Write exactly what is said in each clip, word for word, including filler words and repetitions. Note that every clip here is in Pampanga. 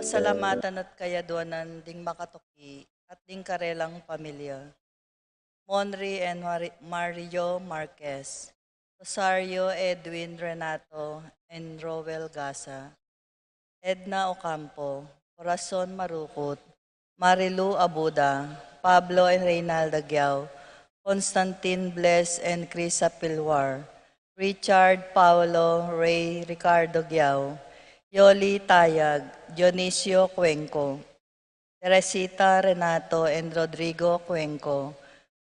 Salamatan at kayaduanan ding makatuki at ding karelang pamilya. Monri and Mari-, Mario Marquez, Rosario Edwin Renato and Roel Gasa, Edna Ocampo, Corazon Marukut, Marilu Abuda, Pablo and Reynalda Giao, Constantine Bless and Crisa Pilwar, Richard Paulo Ray Ricardo Giao, Yoli Tayag, Dionisio Cuenco, Teresita Renato and Rodrigo Cuenco,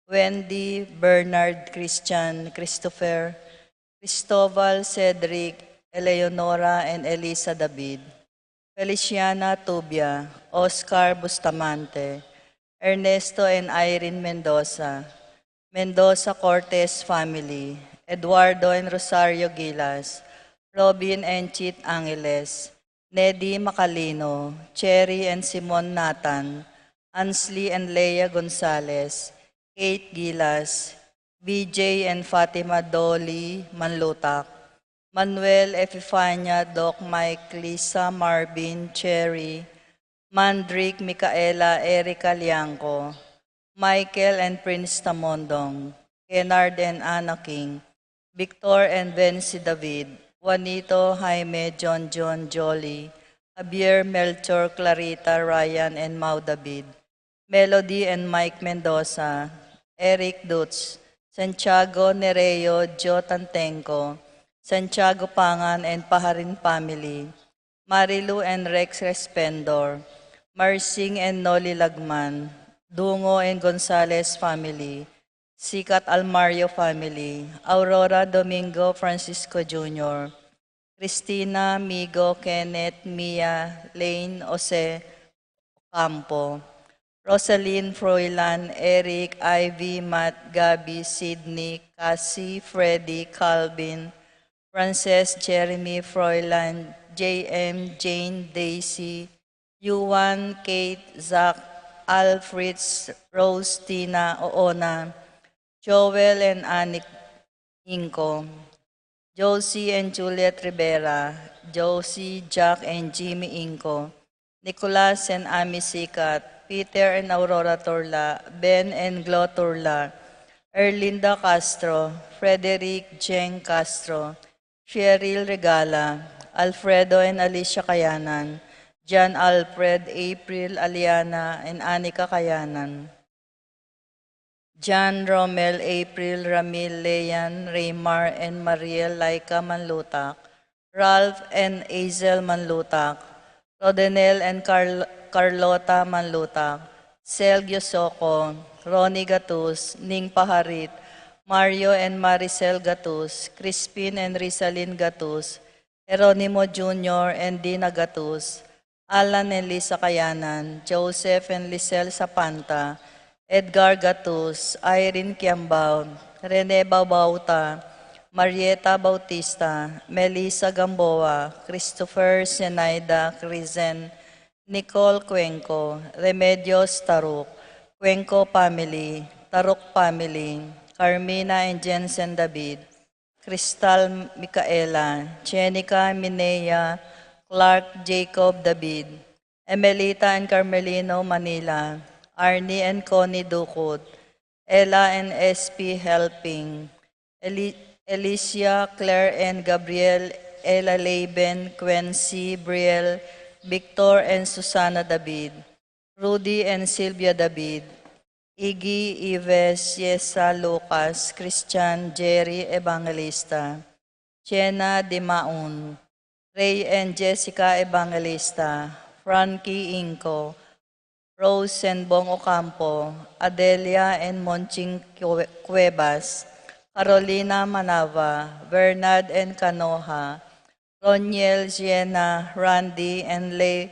Wendy Bernard Christian Christopher, Cristobal Cedric, Eleonora and Elisa David, Feliciana Tubia, Oscar Bustamante, Ernesto and Irene Mendoza, Mendoza Cortez family, Eduardo and Rosario Gilas, Robin and Chit Angeles, Nedi Macalino, Cherry and Simon Nathan, Ansley and Lea Gonzalez, Kate Gilas, B J and Fatima Dolly Manlutak, Manuel Epifania, Doc Mike, Lisa, Marvin, Cherry, Mandrick, Micaela, Erica Liangco, Michael and Prince Tamondong, Kennard and Anna King, Victor and Vency David, Juanito, Jaime, John John, Jolly, Javier, Melchor, Clarita, Ryan and Mau David, Melody and Mike Mendoza, Eric Dutz, Santiago Nereo, Joe Tantenco, Santiago Pangan and Paharin family, Marilu and Rex Respendor, Marsing and Noli Lagman, Dungo and Gonzalez family, Sikat Almario family, Aurora Domingo Francisco Junior, Christina, Migo, Kenneth, Mia, Lane, Jose Ocampo, Rosalyn, Froilan, Eric, Ivy, Matt, Gabby, Sydney, Cassie, Freddy, Calvin, Frances, Jeremy, Froilan, J M, Jane, Daisy, Yuan, Kate, Zach, Alfred, Rose, Tina, Oona, Joel and Anik Inco, Josie and Juliet Rivera, Josie, Jack and Jimmy Inco, Nicolas and Ami Sikat, Peter and Aurora Turla, Ben and Glo Turla, Erlinda Castro, Frederick Jeng Castro, Cheryl Regala, Alfredo and Alicia Kayanan, John Alfred, April, Aliana and Anika Kayanan, John, Romel, April, Ramil, Leyan, Raymar and Mariel Laika Manlutak, Ralph and Hazel Manlutak, Rodenel and Carl-, Carlota Manlutak, Sel Giosoco, Ronnie Gatus, Ning Paharit, Mario and Maricel Gatus, Crispin and Rizalin Gatus, Jeronimo Junior and Dina Gatus, Alan and Lisa Kayanan, Joseph and Lisel Sapanta, Edgar Gatus, Irene Kiambao, Rene Baubauta, Marieta Bautista, Melissa Gamboa, Christopher, Zenaida, Crizen, Nicole Cuenco, Remedios Taruk, Cuenco family, Taruk family, Carmina and Jensen David, Crystal Micaela, Jenica Minea, Clark Jacob David, Emelita and Carmelino Manila, Arnie and Connie Ducot, Ella and S P Helping, Eli-, Alicia, Claire and Gabriel, Ella Laban, Quincy, Brielle, Victor and Susana David, Rudy and Sylvia David, Iggy, Ives, Yesa, Lucas, Christian, Jerry Evangelista, Jenna Dimaun, Ray and Jessica Evangelista, Frankie Inco, Rose and Bong Ocampo, Adelia and Monching Cue-, Cuevas, Carolina Manava, Bernard and Canoja, Roniel, Jenna, Randy and Lay,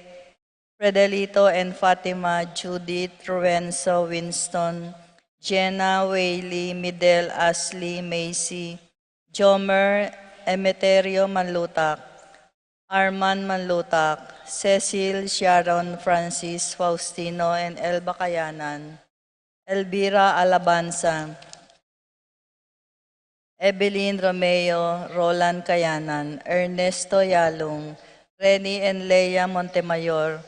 Fredelito and Fatima, Judith, Ruenzo, Winston, Jenna, Whaley, Midel, Ashley, Macy, Jomer, Emeterio Manlutak, Arman Manlutak, Cecil, Sharon, Francis, Faustino, and Elba Kayanan, Elvira Alabanza, Evelyn Romeo, Roland Kayanan, Ernesto Yalung, Reni and Lea Montemayor,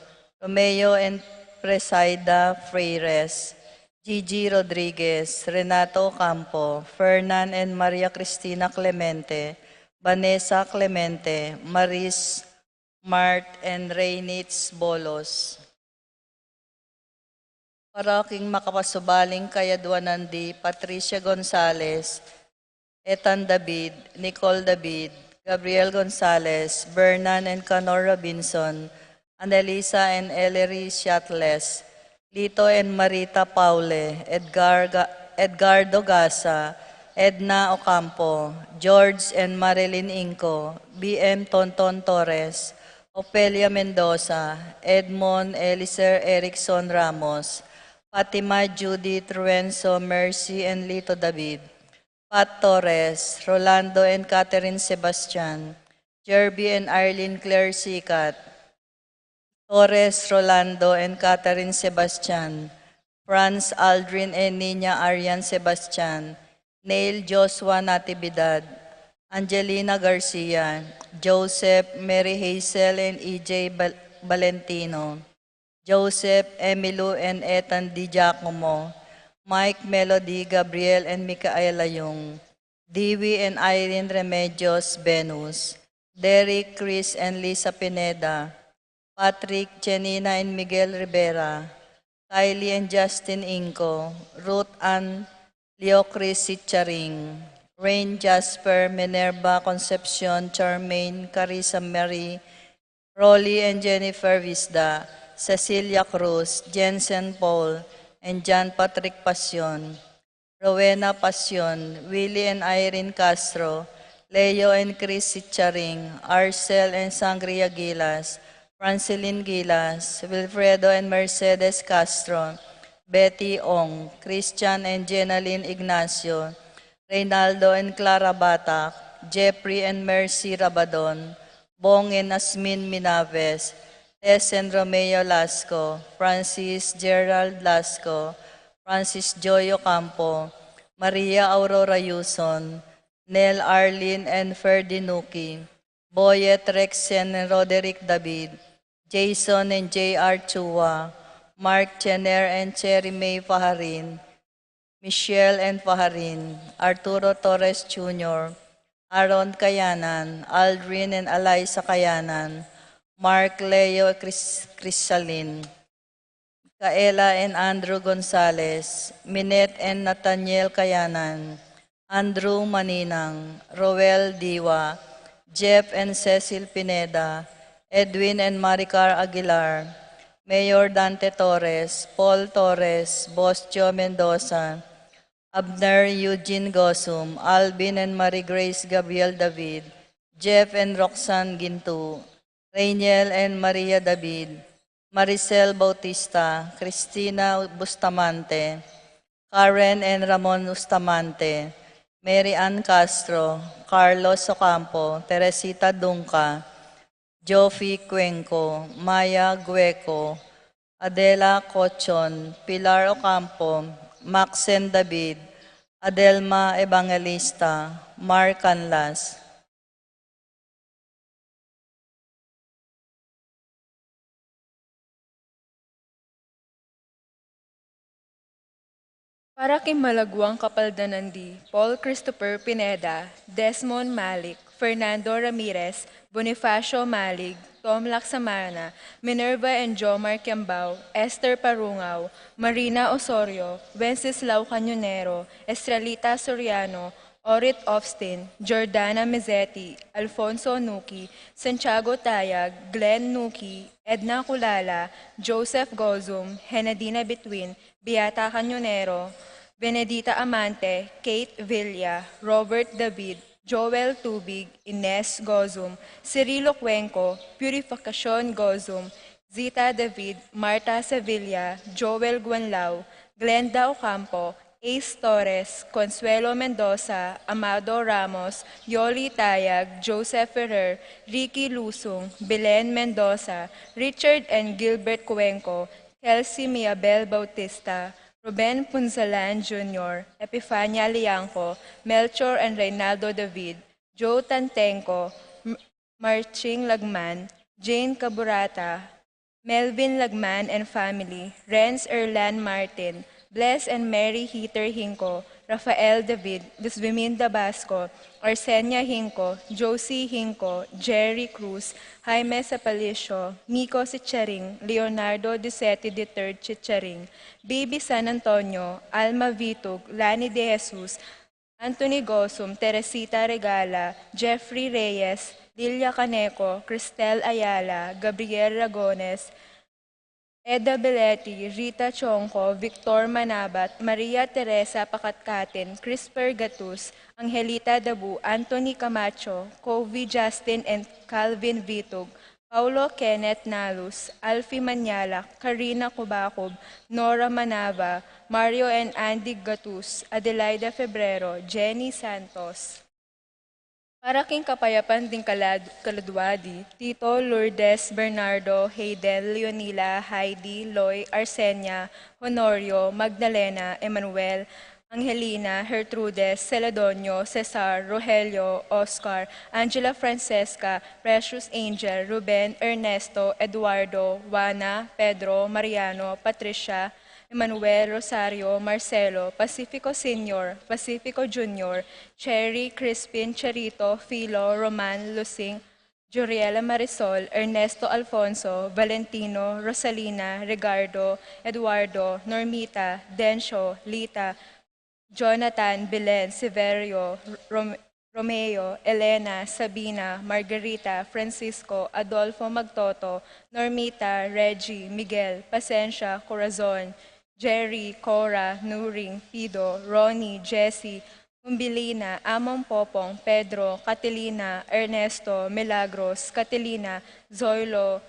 Romeo and Presaida Freires, Gigi Rodriguez, Renato Ocampo, Fernan and Maria Cristina Clemente, Vanessa Clemente, Maris Mart and Reynitz Bolos. Para king makapasubaling kayaduanan di Patricia Gonzalez, Ethan David, Nicole David, Gabriel Gonzalez, Bernan and Canor Robinson, Annalisa and Ellery Shatles, Lito and Marita Paule, Edgar Ga-, Edgardo Gasa, Edna Ocampo, George and Marilyn Inco, B M Tonton Torres, Ofelia Mendoza, Edmond Eliser Erickson Ramos, Fatima Judith Ruenzo Mercy and Lito David, Pat Torres, Rolando and Catherine Sebastian, Jerby and Arlene Claire Sicat, Torres Rolando and Catherine Sebastian, Franz Aldrin and Nina Arian Sebastian, Neil Joshua Natividad, Angelina Garcia, Joseph, Mary Hazel and E J Bal-, Valentino, Joseph, Emilu and Ethan Di Giacomo, Mike, Melody, Gabriel and Micaela Yung, Dewey and Irene Remedios Venus, Derek, Chris and Lisa Pineda, Patrick, Jenina and Miguel Rivera, Kylie and Justin Inco, Ruth Ann Leocris Sicharing, Rain Jasper, Minerva Concepcion, Charmaine, Carissa Marie, Rolly and Jennifer Visda, Cecilia Cruz, Jensen Paul, and John Patrick Pasion, Rowena Pasion, Willie and Irene Castro, Leo and Chris Sicharing, Arcel and Sangria Gilas, Francelin Gilas, Wilfredo and Mercedes Castro, Betty Ong, Christian and Jenalyn Ignacio, Reynaldo and Clara Batak, Jeffrey and Mercy Rabadon, Bong and Asmin Minaves, Tess and Romeo Lasco, Francis Gerald Lasco, Francis Joy Ocampo, Maria Aurora Yuson, Nel Arlene and Ferdy Nuki, Boyet Rexen and Roderick David, Jason and J R Chua, Mark Jenner and Cherry May Fajarin, Michelle and Fajarin, Arturo Torres Junior, Aaron Kayanan, Aldrin and Eliza Kayanan, Mark Leo Chris-, Crisalin, Kaela and Andrew Gonzalez, Minette and Nathaniel Kayanan, Andrew Maninang, Roel Diwa, Jeff and Cecil Pineda, Edwin and Maricar Aguilar, Mayor Dante Torres, Paul Torres, Boscio Mendoza, Abner Eugene Gosum, Alvin and Marie Grace Gabriel David, Jeff and Roxanne Gintu, Rainiel and Maria David, Maricel Bautista, Christina Bustamante, Karen and Ramon Bustamante, Mary Ann Castro, Carlos Ocampo, Teresita Dungca, Jofi Cuenco, Maya Gueco, Adela Cochon, Pilar Ocampo, Maxen David, Adelma Evangelista, Mark Canlas. Para king malagwang kapaldanan di Paul Christopher Pineda, Desmond Malik, Fernando Ramirez, Bonifacio Malig, Tom Laksamana, Minerva and Jomar Kiambao, Esther Parungao, Marina Osorio, Wenceslao Cañonero, Estrelita Soriano, Orit Austin, Jordana Mezzetti, Alfonso Nuki, Santiago Tayag, Glenn Nuki, Edna Culala, Joseph Gozum, Henadina Between, Beata Cañonero, Benedita Amante, Kate Villa, Robert David, Joel Tubig, Ines Gozum, Cirilo Cuenco, Purificacion Gozum, Zita David, Marta Sevilla, Joel Guanlao, Glenda Ocampo, Ace Torres, Consuelo Mendoza, Amado Ramos, Yoli Tayag, Joseph Ferrer, Ricky Lusung, Belen Mendoza, Richard and Gilbert Cuenco, Kelsey Miabel Bautista, Ruben Punzalan Junior, Epifania Liangco, Melchor and Reynaldo David, Joe Tantenco, M-, Marching Lagman, Jane Caburata, Melvin Lagman and family, Renz Erlan Martin, Bless and Mary Heater Hinco, Rafael David, Luzviminda Basco, Arsenia Hinco, Josie Hinco, Jerry Cruz, Jaime Sapalicio, Miko Chicharing, Leonardo Duceti the third Chicharing, Baby San Antonio, Alma Vitug, Lani De Jesus, Anthony Gosum, Teresita Regala, Jeffrey Reyes, Lilia Caneco, Cristel Ayala, Gabriel Ragones, Eda Belletti, Rita Chonco, Victor Manabat, Maria Teresa Pakatkatin, Crisper Gatus, Angelita Dabu, Anthony Camacho, Kovi Justin and Calvin Vitug, Paulo Kenneth Nalus, Alfie Manyalak, Karina Kubakub, Nora Manava, Mario and Andy Gatus, Adelaida Febrero, Jenny Santos. Para king kapayapan ding kalad-, kaladwadi, Tito, Lourdes, Bernardo, Hayden, Leonila, Heidi, Loy, Arsenia, Honorio, Magdalena, Emmanuel, Angelina, Gertrudes, Celedonio, Cesar, Rogelio, Oscar, Angela Francesca, Precious Angel, Ruben, Ernesto, Eduardo, Juana, Pedro, Mariano, Patricia, Emmanuel, Rosario, Marcelo, Pacifico Senior, Pacifico Junior, Cherry, Crispin, Cherito, Filo, Roman, Lusing, Juriela Marisol, Ernesto Alfonso, Valentino, Rosalina, Ricardo, Eduardo, Normita, Dencio, Lita, Jonathan, Belen, Severio, Rom-, Romeo, Elena, Sabina, Margarita, Francisco, Adolfo, Magtoto, Normita, Reggie, Miguel, Pasensia, Corazon, Jerry, Cora, Nuring, Pido, Ronnie, Jessie, Umbilina, Among Popong, Pedro, Catalina, Ernesto, Milagros, Catalina, Zoilo,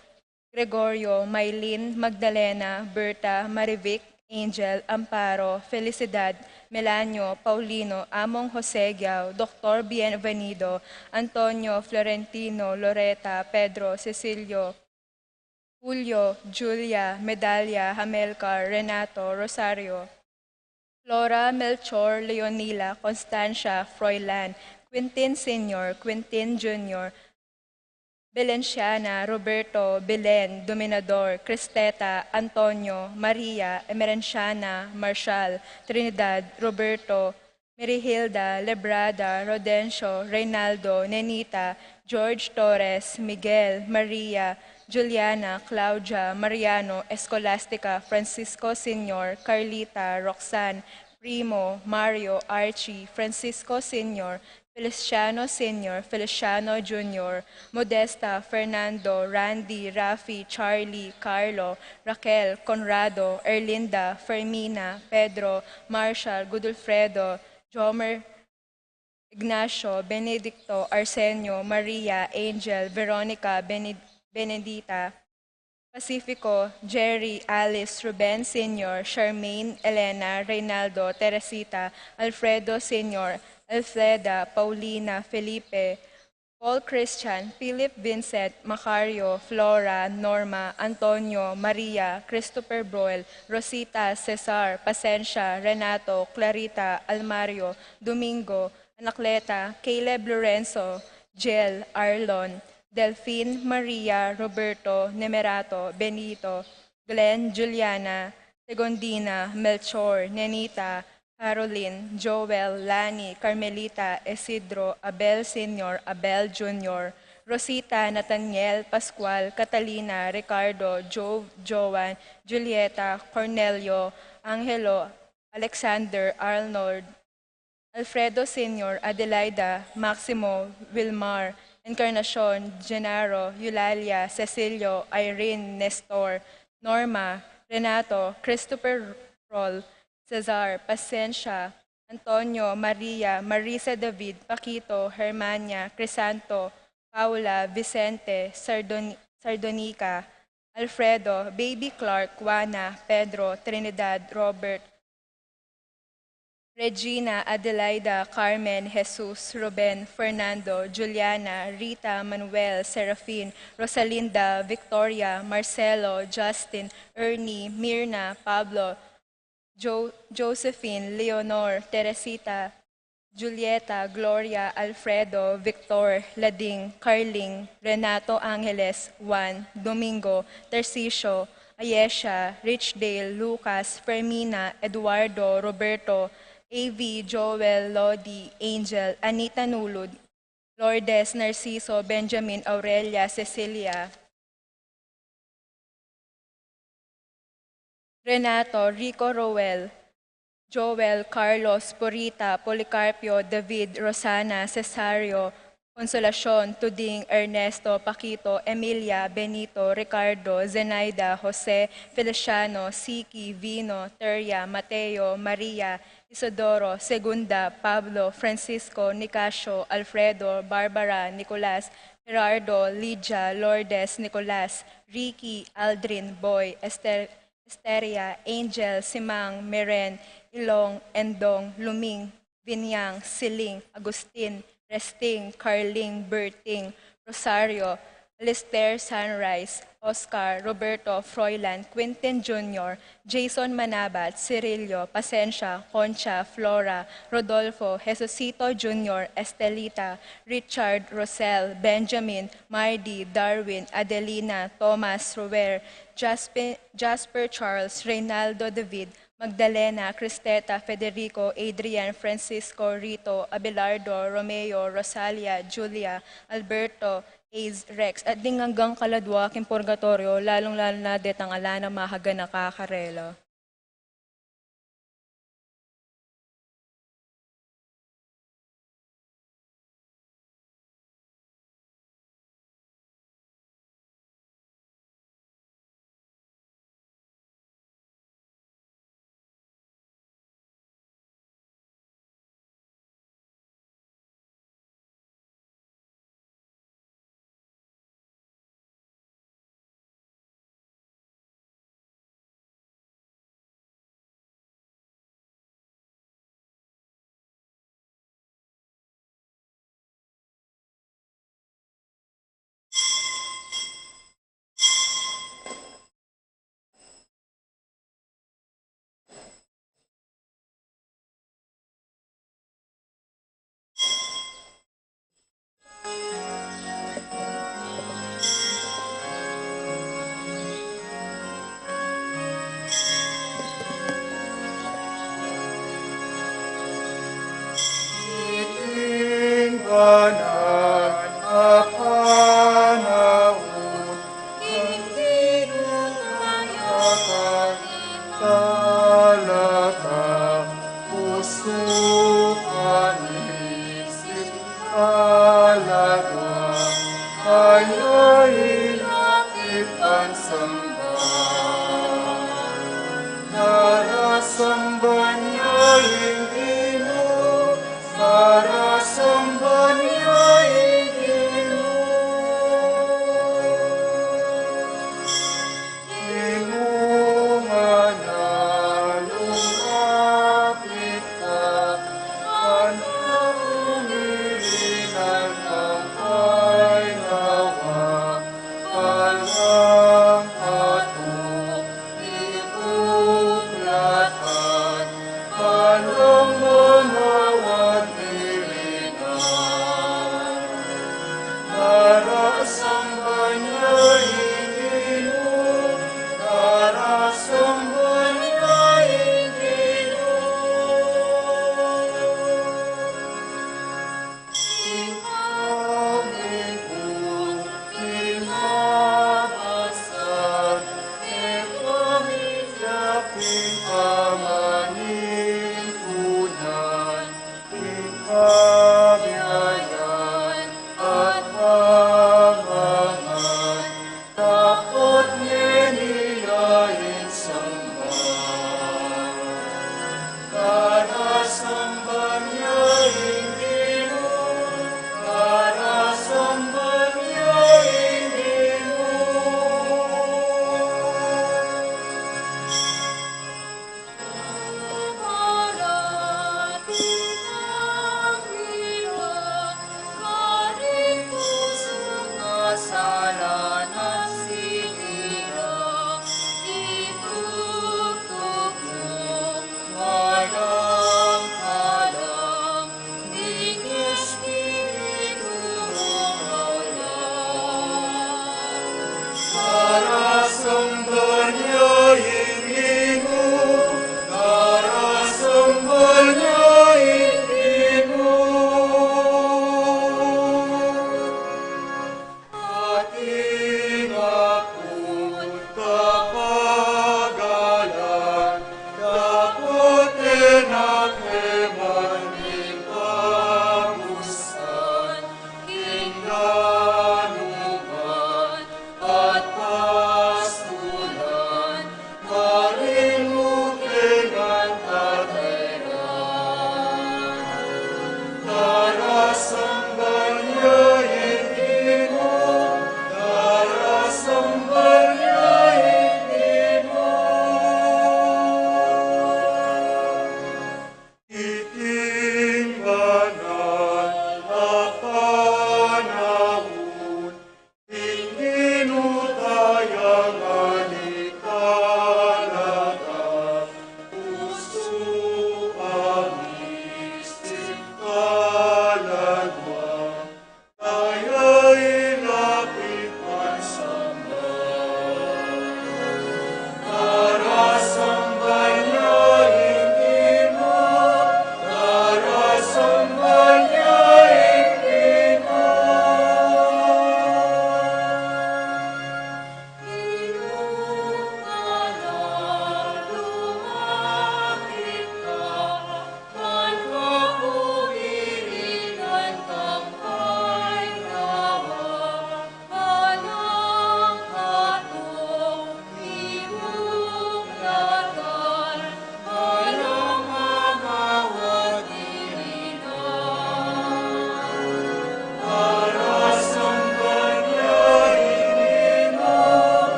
Gregorio, Maylin, Magdalena, Berta, Marivic, Angel, Amparo, Felicidad, Melanio, Paulino, Among Jose Giao, Doktor Bienvenido, Antonio, Florentino, Loreta, Pedro, Cecilio, Julio, Julia, Medalia, Hamelcar, Renato, Rosario, Flora, Melchor, Leonila, Constancia, Froilan, Quintin Senior, Quintin Junior, Belenciana, Roberto, Belen, Dominador, Cristeta, Antonio, Maria, Emerenciana, Marshall, Trinidad, Roberto, Merihilda, Lebrada, Rodencio, Reynaldo, Nenita, George Torres, Miguel, Maria, Juliana, Claudia, Mariano, Escolastica, Francisco Senior, Carlita, Roxanne, Primo, Mario, Archie, Francisco Senior, Feliciano Senior, Feliciano Junior, Modesta, Fernando, Randy, Rafi, Charlie, Carlo, Raquel, Conrado, Erlinda, Fermina, Pedro, Marshall, Godofredo, Jomer, Ignacio, Benedicto, Arsenio, Maria, Angel, Veronica, Bene-, Benedita, Pacifico, Jerry, Alice, Ruben Senior, Charmaine, Elena, Reynaldo, Teresita, Alfredo Senior, Alfreda, Paulina, Felipe, Paul Christian, Philip Vincent, Macario, Flora, Norma, Antonio, Maria, Christopher Broil, Rosita, Cesar, Pasensia, Renato, Clarita, Almario, Domingo, Anacleta, Caleb Lorenzo, Jel, Arlon, Delfin, Maria, Roberto, Nemerato, Benito, Glenn, Juliana, Segondina, Melchor, Nenita, Caroline, Joel, Lani, Carmelita, Isidro, Abel Senior, Abel Junior, Rosita, Nathaniel, Pascual, Catalina, Ricardo, Jove, Joan, Julieta, Cornelio, Angelo, Alexander, Arnold, Alfredo Senior, Adelaida, Maximo, Wilmar, Encarnacion, Genaro, Eulalia, Cecilio, Irene, Nestor, Norma, Renato, Christopher, Rol, Cesar, Pasensia, Antonio, Maria, Marisa, David, Paquito, Hermania, Crisanto, Paula, Vicente, Sardon-, Sardonica, Alfredo, Baby Clark, Juana, Pedro, Trinidad, Robert, Regina, Adelaida, Carmen, Jesus, Ruben, Fernando, Juliana, Rita, Manuel, Serafin, Rosalinda, Victoria, Marcelo, Justin, Ernie, Mirna, Pablo, Jo-, Josephine, Leonor, Teresita, Julieta, Gloria, Alfredo, Victor, Lading, Carling, Renato, Angeles, Juan, Domingo, Tarcisio, Ayesha, Richdale, Lucas, Fermina, Eduardo, Roberto, A V, Joel, Lodi, Angel, Anita, Nulud, Lourdes, Narciso, Benjamin, Aurelia, Cecilia, Renato, Rico, Roel, Joel, Carlos, Purita, Policarpio, David, Rosana, Cesario, Consolacion, Tuding, Ernesto, Paquito, Emilia, Benito, Ricardo, Zenaida, Jose, Feliciano, Siki, Vino, Teria, Mateo, Maria, Isidoro, Segunda, Pablo, Francisco, Nicasio, Alfredo, Barbara, Nicolas, Gerardo, Lydia, Lourdes, Nicolas, Ricky, Aldrin, Boy, Esther, Esteria, Angel, Simang, Meren, Ilong, Endong, Luming, Vinyang, Siling, Agustin, Resting, Carling, Berting, Rosario, Alistair, Sunrise, Oscar, Roberto, Froilan, Quintin Junior, Jason, Manabat, Cirillo, Pasensia, Concha, Flora, Rodolfo, Jesucito Junior, Estelita, Richard, Rosel, Benjamin, Mardi, Darwin, Adelina, Thomas, Rower, Jasper, Jasper, Charles, Reynaldo, David, Magdalena, Cristeta, Federico, Adrian, Francisco, Rito, Abelardo, Romeo, Rosalia, Julia, Alberto, Ace, Rex, at ding anggang kaladwa king purgatoryo, lalung-lalu na detang ala na mahaganaka karela. Talaga, pusu kami sing talaga, kaya ilapit ang samba. Darasamban ya ing Ginu, darasamban ya ing Ginu.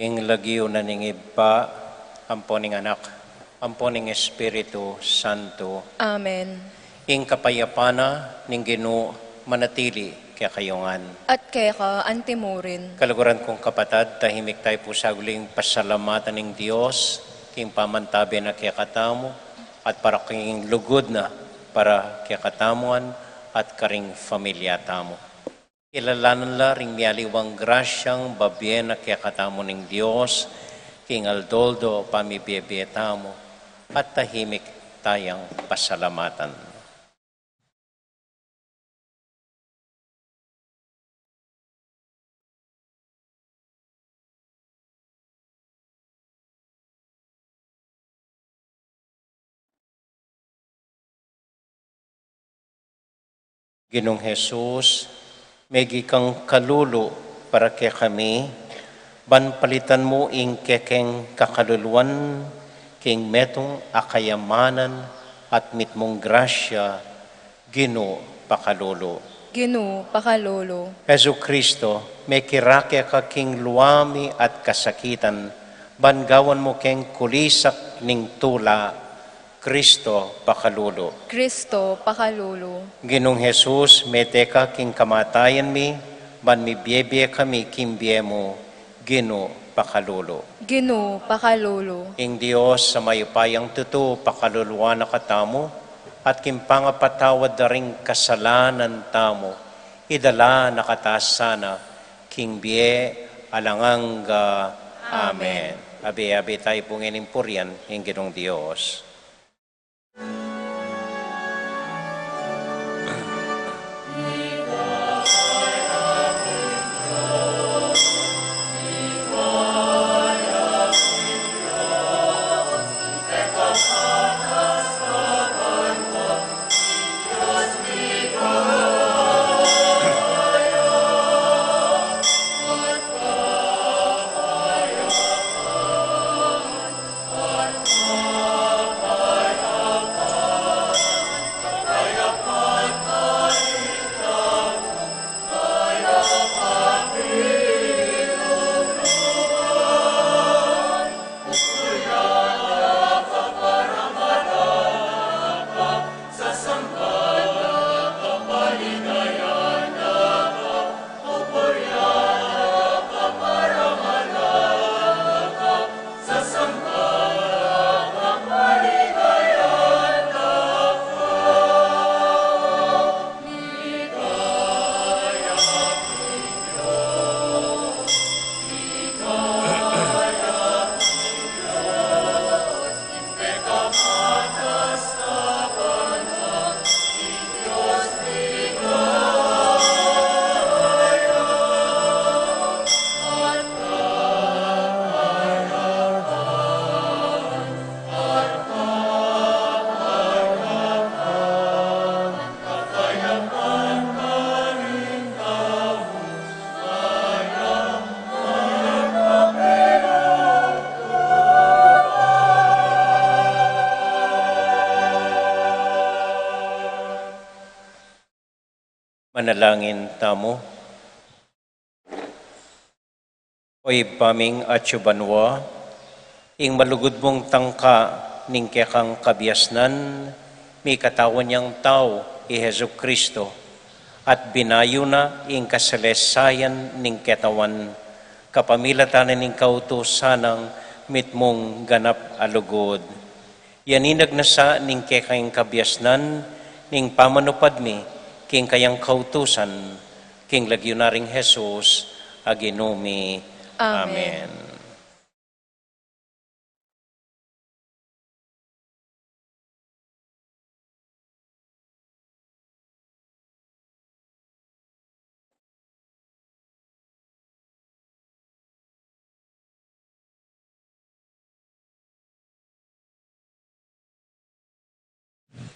Ing lagyu na ning Ibpa, ampo ning Anak, ampo ning Espiritu Santo. Amen. Ing kapayapan na ning Ginu manatili kekayu ngan. At keka antimurin. Kaluguran kung kapatad, tahimik tayu pu sa uling pasalamatan ing Dios, king pamantabe na kekatamu, at para king lugud na para kekatamu ngan, at karing familia tamu. Kilalanan la ring mialiwang grasyang babie na kekatamu ning Dios, king aldo-aldo pamibiebie tamu, at tahimik tayang pasalamatan. Ginung Jesus, megi kang kalulu para kekami, ban palitan mu ing kekeng kakaluluan king metung a kayamanan at mitmung grasya, Ginu, pakalulu. Ginu, pakalulu. Jesucristo, mekirake ka king luami at kasakitan, ban gawan mu keng kulisak ning tula, Cristo, pakalulu. Cristo, pakalulu. Ginung Jesus, mete ka king kamatayan mi, ban mibiebie kami king bie mu, Ginu, pakalulu. Ginu, pakalulu. Ing Dios a mayupayang tutu, pakaluluan na katamu, at king pangapatawad da ring kasalanan tamu, idala na kata sana king bie alang angga. Amen. Amen. Abe-abe tayu pu ngening purian ing Ginung Dios. Manalangin tamu. O Ibpa ming atsu banua, ing malugud mung tangka ning kekang kabiasnan, mikatawan yang tau i Jesucristo, at binayu na ing kasalesayan ning ketawan, kapamilatan ning kautusan nang mitmung ganap a lugud. Yaninag na sa ning kekang kabiasnan ning pamanupad mi king kayang kautusan, king lagyu na ring Jesus a Ginu mi. Amen. Amen.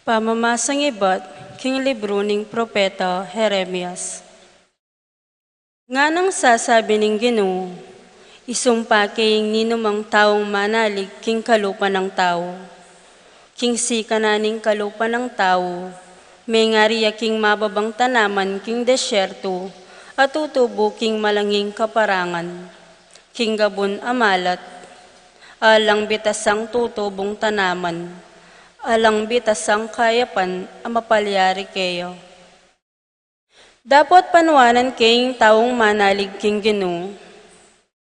Pamamasang ibat king libru ning propeta Jeremias. Nganang sasabi ning Ginu, isumpa ke ing ninumang taung manalig king kalupa nang tau. King sikanan ning kalupa nang tau, mengari ya king mababang tanaman king desyerto, at tutubu king malanging kaparangan. king gabun a malat, alang bitasang tutubung tanaman, alang bitasang kayapan a mapalyari keya. Dapot panuanan ke ing taung manalig king Ginu,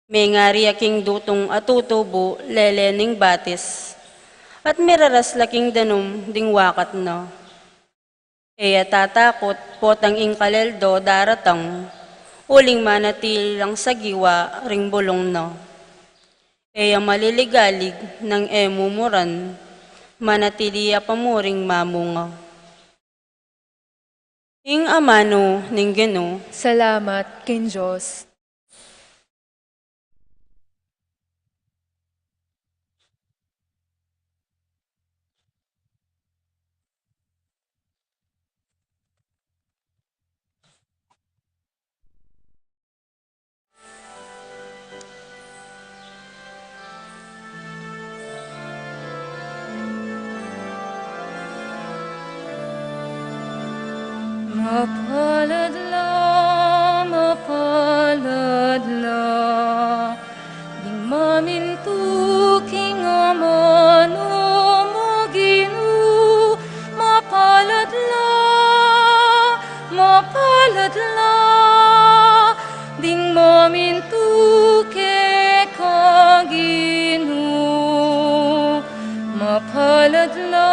mengari ya king dutung a tutubu lele ning batis, at miraras la king danum ding wakat na. E ya tatakut potang ing kaleldo daratang, uling manatili lang sagiwa ring bulung na. E ya maliligalig nang e mumuran, manatili ya pa muring mamunga. Ing amanu ning Ginu. Salamat king Dios. Mapalad la, mapalad la, ding mamintu king amanu mung Ginu. Mapalad la, mapalad la, ding mamintu keka Ginu. Mapalad la,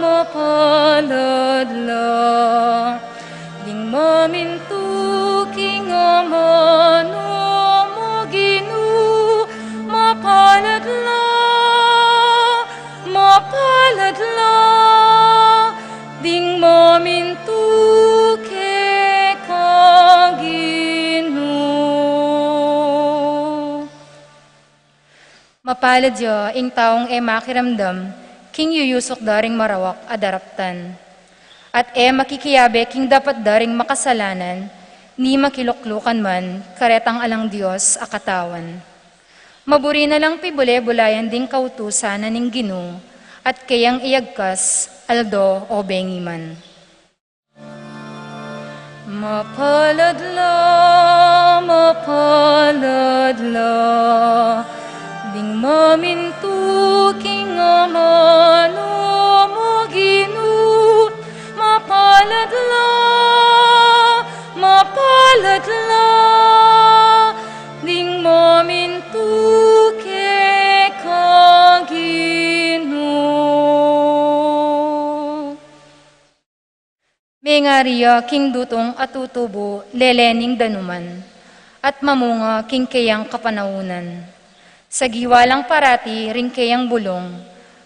mapalad la, ding mamintu king amanu mung Ginu. Mapalad la, mapalad la, ding mamintu keka Ginu. Mapalad ya ing taung e makiramdam king yuyusuk da ring marawak a daraptan, at e makikiabe king dapat da ring makasalanan, ni makiluklukan man karetang alang Dios a katawan. Maburi na lang pibule-bulayan ding kautusan na ning Ginu, at keyang iyagkas aldo o bengi man. Mapalad la, mapalad la, ding mamintu king amanu mung Ginu. Mapalad la, mapalad la, ding mamintu keka Ginu. Mengari ya king dutung a tutubu lele ning danuman, at mamunga king keyang kapanaunan. Sagiwa lang parati ring keyang bulung,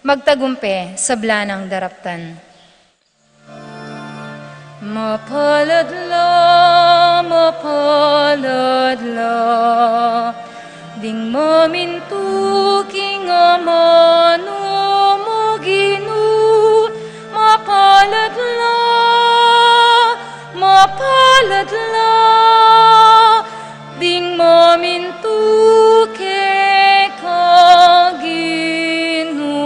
magtagumpe sabla nang daraptan. Mapalad la, mapalad la, ding mamintu king amanu mung Ginu. Mapalad la, mapalad la, ding mamintu keka Ginu.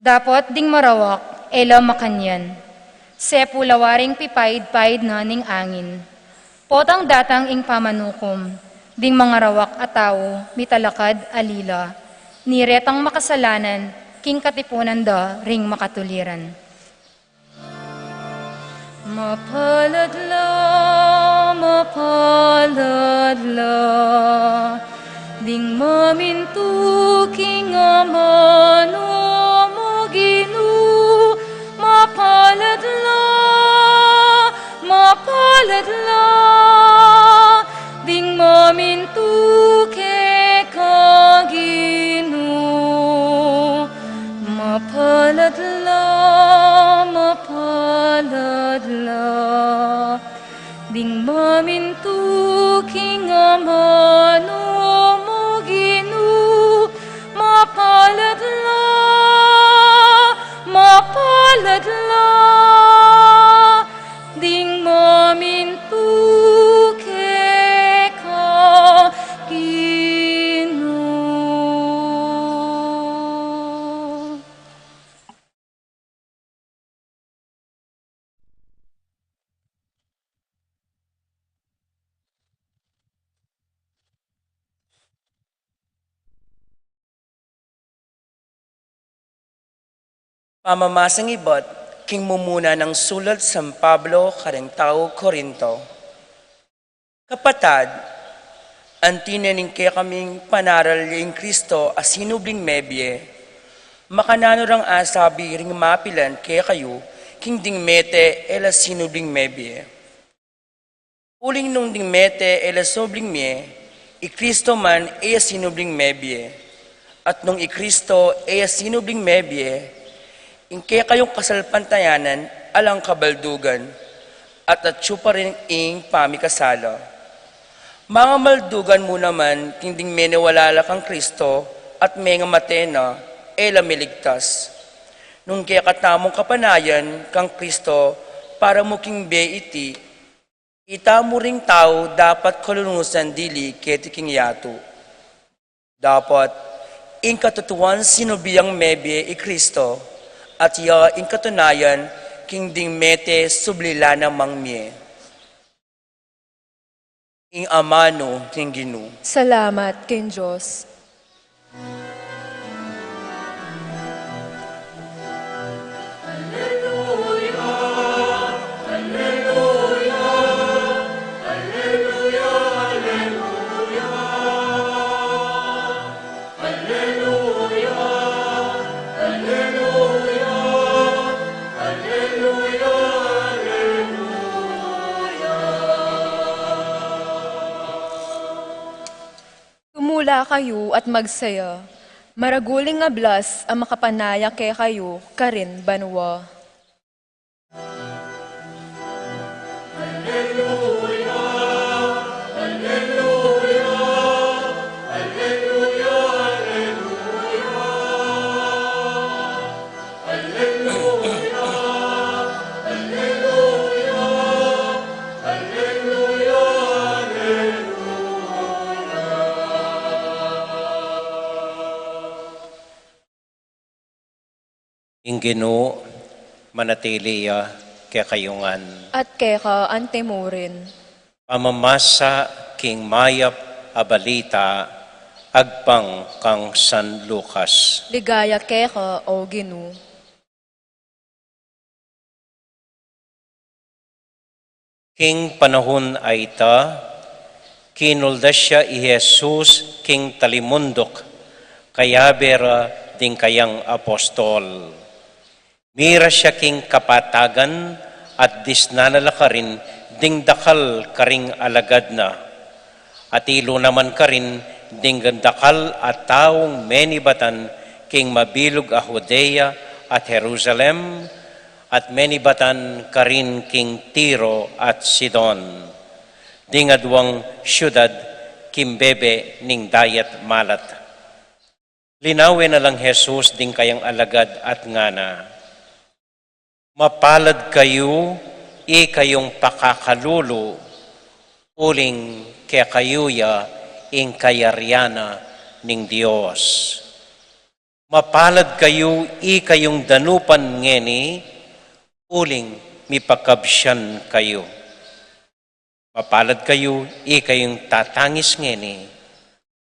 Dapot ding marawak e la makanyan, sepu la waring pipaid-paid na ning angin. Potang datang ing pamanukum, ding mangarawak a tau mitalakad alila, ni retang makasalanan king katipunan da ring makatuliran. Mapalad la, mapalad la, ding mamintu king amanu mung Ginu. Mapalad la, mapalad la, ding mamintu keka Ginu. Mapalad la, mapalad la, ding mamintu king amanu mung Ginu. Mapalad la, mapalad la, ding mamintu keka Ginu. Pamamasang ibat king mumuna nang sulat San Pablo karing tau Corinto. Kapatad, anti na ning kekaming panaral ya ing Kristo a sinubling mebie, makananu rang asabi ring mapilan kekayu king ding mete e la sinubling mebie? Uling nung ding mete e la sinubling mie, i Kristo man e ya sinubling mebie. At nung i Kristo e ya sinubling mebie, ing kekayung kasalpantayanan alang kabaldugan, at atyu pa rin ing pamikasala. Mangamaldugan mu naman king ding meniwala la kang Kristo at mengamate na, e la miligtas. Nung kekatamung kapanayan kang Kristo para mu king bie iti, itamu ring tau dapat kalunusan dili keti king yatu. Dapat, ing katutuan sinubli yang mebie i Kristo, at ya ing katunayan king ding mete subli la namang mie. Ing amanu king Ginu. Salamat king Dios. Tumula kayu at magsaya. Maragul ing ablas a makapanaya kekayu karin banua. Ing Ginu manatili ya kekayu ngan. At keka antimurin. Pamamasa king mayap a balita agpang kang San Lucas. Ligaya keka, O Ginu. King panahun a ita, kinuldas ya i Jesus king talimunduk, kayabe ra ding kayang apostol. Miras ya king kapatagan at disnan na la karin ding dakal karing alagad na. Atilu naman karin ding dakal a taung menibatan king mabilug a Judea at Jerusalem, at menibatan karin king Tiro at Sidon, ding aduang siudad king bebe ning Dayat Malat. Linawen na lang Jesus ding kayang alagad at ngana, "Mapalad kayu, ikayung pakakalulu, uling kekayu ya ing kayarian na ning Dios. Mapalad kayu, ikayung danupan ngeni, uling mipakabsian kayu. Mapalad kayu, ikayung tatangis ngeni,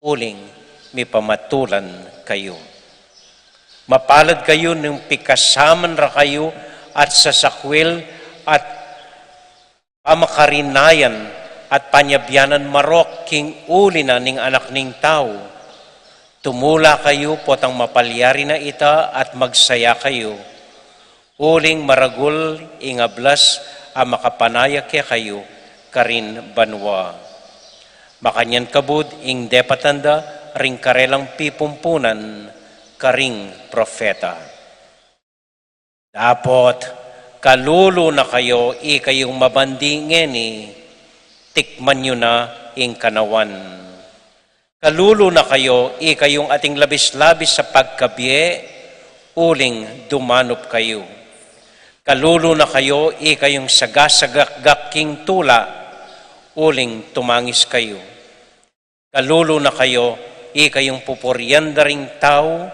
uling mipamatulan kayu. Mapalad kayu nung pikasaman ra kayu at sasakwil at pamakarinayan at panyabianan marok king uli na ning Anak ning Tau. Tumula kayu potang mapalyari na ita at magsaya kayu. Uling maragul ing ablas a makapanaya kekayu karin banua. Makanyan kabud ing depatan da ring karelang pipumpunan karing propeta." Dapot, kalulu na kayu, ikayung mabandi ngeni, tikman yu na ing kanawan. Kalulu na kayu, ikayung ating labis-labis a pagkabie, uling dumanup kayu. Kalulu na kayu, ikayung sagasagakgak king tula, uling tumangis kayu. Kalulu na kayu, ikayung pupurian da ring tau,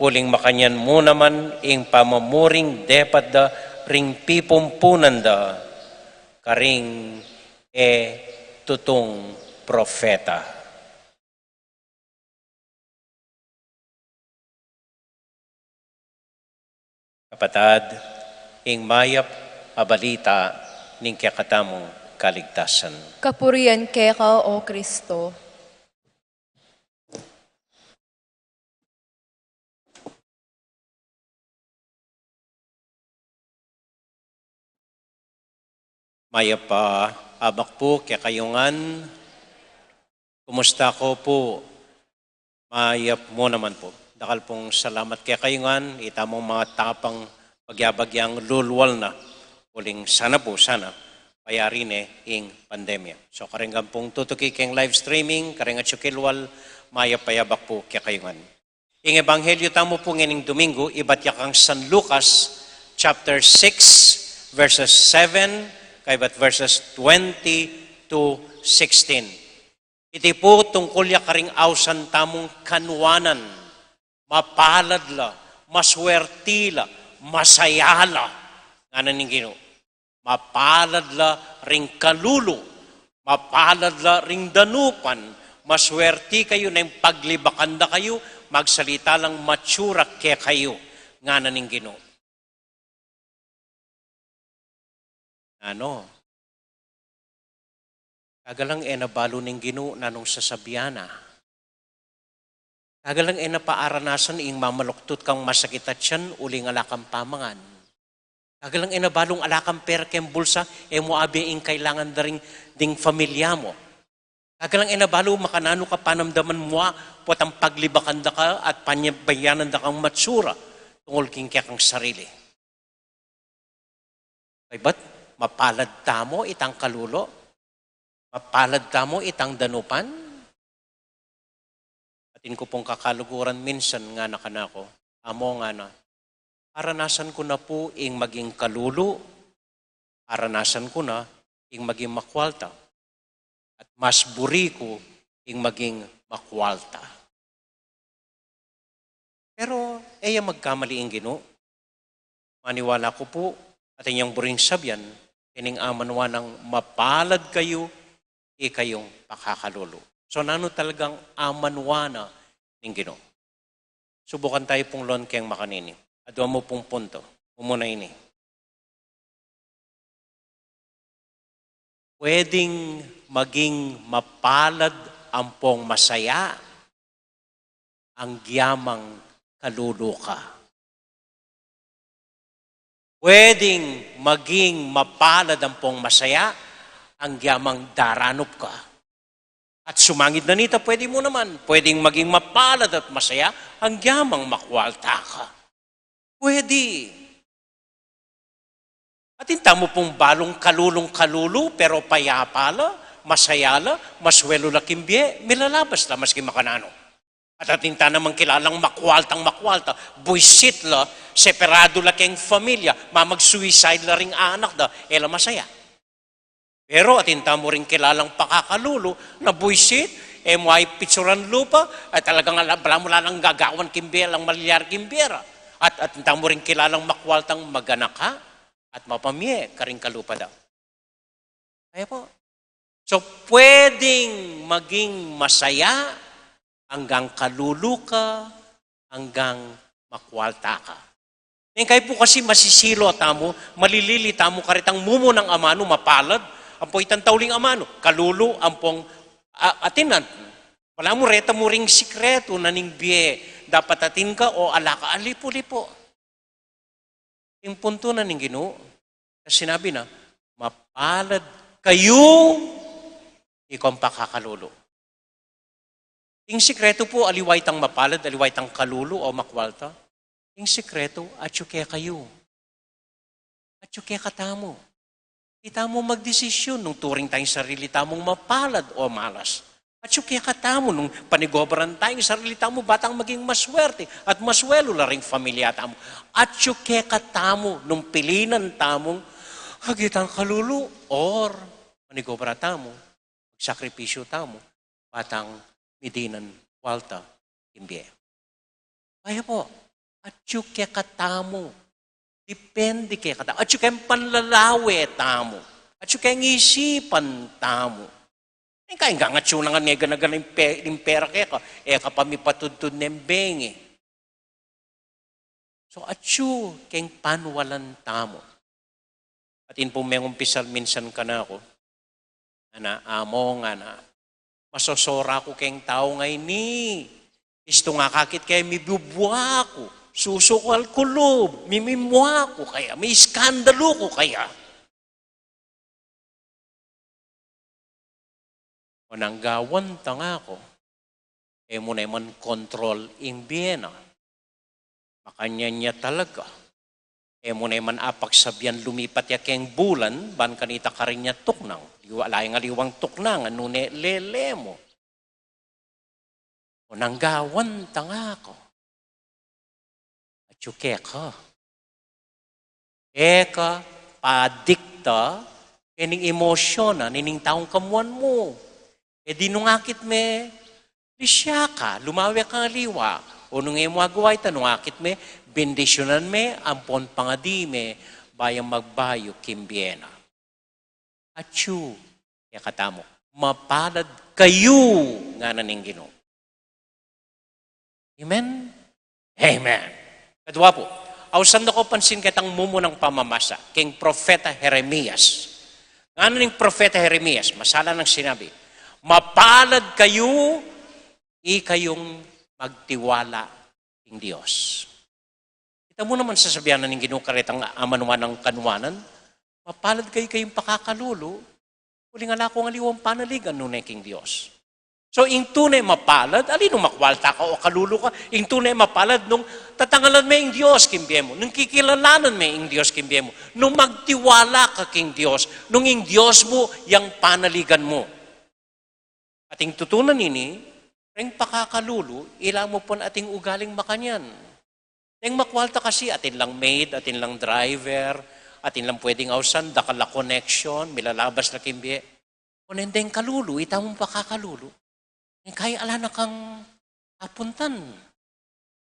uling makanyan mu naman ing pamamuring depat da ring pipumpunan da, karing e tutung propeta. Kapatad, ing mayap a balita ning kekatamung kaligtasan. Kapurian keka, O Kristo. Mayap a abak pu kekayu ngan. Kumusta ko pu? Mayap mu naman pu. Dakal pung salamat kekayu ngan, itamung matapang pagyabagyang lulwal na. Uling sana pu, sana payari ne ing pandemya. So, kareng pung tutuki keng live streaming, kareng atyu kilwal, mayap a abak pu kekayu ngan. Ing ebanghelyo tamu pu ngening Domingo, ibat ya kang San Lucas, chapter six, verses seven, kaybat verses twenty to sixteen. Iti pu tungkul ya karing ausan tamung kanuanan, mapalad la, maswerti la, masaya la, ngana ning Ginu. Mapalad la ring kalulu, mapalad la ring danupan, maswerti kayu neng paglibakan da kayu, magsalita lang matsura kekayu, ngana ning Ginu. Nanu? Kaga lang e na balu ning Ginu nanung sasabian na. Kaga lang e na paaranasan ing mamaluktut kang masakit a tiyan uling ala kang pamangan. Kaga lang e na balung ala kang pera keng bulsa, e mu abe ing kailangan da ring ding familia mu. Kaga lang e na balu makananu ka panamdaman mu, potang paglibakan da ka at panyabayanan da kang matsura tungul king kekang sarili. Kaybat, mapalad tamu itang kalulu, mapalad tamu itang danupan. Atin ku pung kakaluguran minsan ngana kanaku, Amo, ngana, aranasan ku na pu ing maging kalulu, aranasan ku na ing maging makwalta. At mas buri ku ing maging makwalta. Pero e ya magkamali ing Ginu. Maniwala ku pu, atin yang buring sabian, ining amanwa nang mapalad kayu, ikayung pakakalulu. So, nanu talagang amanwa na ning Ginu? Subukan tayu pung lon keng makanini. Adua mu pung punto. Mumuna ini. Pwedeng maging mapalad ampong masaya anggyamang kalulu ka. Pwedeng maging mapalad ampong masaya anggyamang daranup ka. At sumangid na nita, pwede mu naman. Pwedeng maging mapalad at masaya anggyamang makwalta ka. Pwede. Atin tamu pung balung kalulung kalulu, pero payapa la, masaya la, maswelu la king bie, milalabas la maski makananu. At atin ta namang kilalang makwaltang makwalta, buisit la, separadu la keng familia, mamag-suicide la ring anak da, e la masaya. Pero atin tamu ring kilalang pakakalulu, na buisit, e mu aipitsuran lupa, ay talagang ala, balamu la lang gagawan king bie, alang malyari king bie ra. At atin tamu ring kilalang makwaltang maganaka at mapamie karing kalupa da. Kaya pu. So, pwedeng maging masaya anggang kalulu ka, anggang makwalta ka. Neng kayu pu kasi masisilu tamu, malilili tamu karetang mumunang amanu mapalad, ampo itang tauling amanu, kalulu, ampong, a-, atin na. Balamu reta mu ring sikretu na ning bie, dapat atin ka o ala ka, alipu-lipu. Ing puntu na ning Ginu, sinabi na, mapalad kayu, ikong pakakalulu. Ing sikretu pu, aliwa itang mapalad, aliwa itang kalulu o makwalta. Ing sikretu, atyu kekayu. Atyu kekatamu. Itamu magdesisyun nung turing tayung sarili tamung mapalad o malas. Atyu kekatamu nung panigobaran tayung sarili tamu batang maging maswerte at maswelu la ring familia tamu. Atyu kekatamu nung pilinan tamung agitang kalulu or manigobra tamu, magsakripisyu tamu, batang midinan kwalta king bie. Kaya pu, atyu kekatamu. Depende kekatamu. Atyu keng panlalawe tamu. Atyu keng isipan tamu. Ing kaya nga atyu na nga ne gana-gana ing pe-, ing pera keka, e ka pa mipatudtud neng bengi. So, atyu keng panwalan tamu. Atin pung mengumpisal minsan kanaku, ngana, "Among," ngana, "masosora ku keng tau ngeni. Istu nga akakit kaya mibubua ku, susukal ku lub, mimimua ku kaya, miskandalu ku kaya." O nang gawan ta nga ku, e mu ne man kontrol ing bie na. Makanyan ya talaga. E mu ne man apagsabian lumipat ya keng bulan, ban kanita karin ya tuknang. Liwa, laing aliwang tuknang, nune lele mu. O nang gawan ta nga ku. Atyu keka. E ka padikta kening emosyon na nining taung kamuan mu. E di nung akit me, lisya ka, lumawe kang aliwa. O nung e mu agawa ita, nung akit me, bendisyunan me, ampon pangadi me, ba yang magbayu king bie na. Atyu kekatamu, mapalad kayu, ngana ning Ginu. Amen? Amen. Kadua pu, ausan da ku pansin ketang mumunang pamamasa keng propeta Jeremias. Ngana ning propeta Jeremias, masalan nang sinabi, "Mapalad kayu, ikayung magtiwala king Dios." Ita mu naman, sasabian na ning Ginu karetang amanuan nang kanuanan, "Mapalad kayu, ikayung pakakalulu, uling ala kung aliwang panaligan nune king Dios." So, ing tune mapalad, ali nung makwalta ka o kalulu ka, ing tune mapalad nung tatangalan me ing Dios king bie mu, nung kikilalanan me ing Dios king bie mu, nung magtiwala ka king Dios, nung ing Dios mu yang panaligan mu. Ating tutunan ini, reng pakakalulu, ila mu pun ating ugaling makanyan. Deng makwalta kasi, atin lang maid, atin lang driver, atin lang pwedeng ausan, dakal a connection, milalabas la king bie. Kunen deng kalulu, ita mung pakakalulu. Neng kai ala na kang apuntan.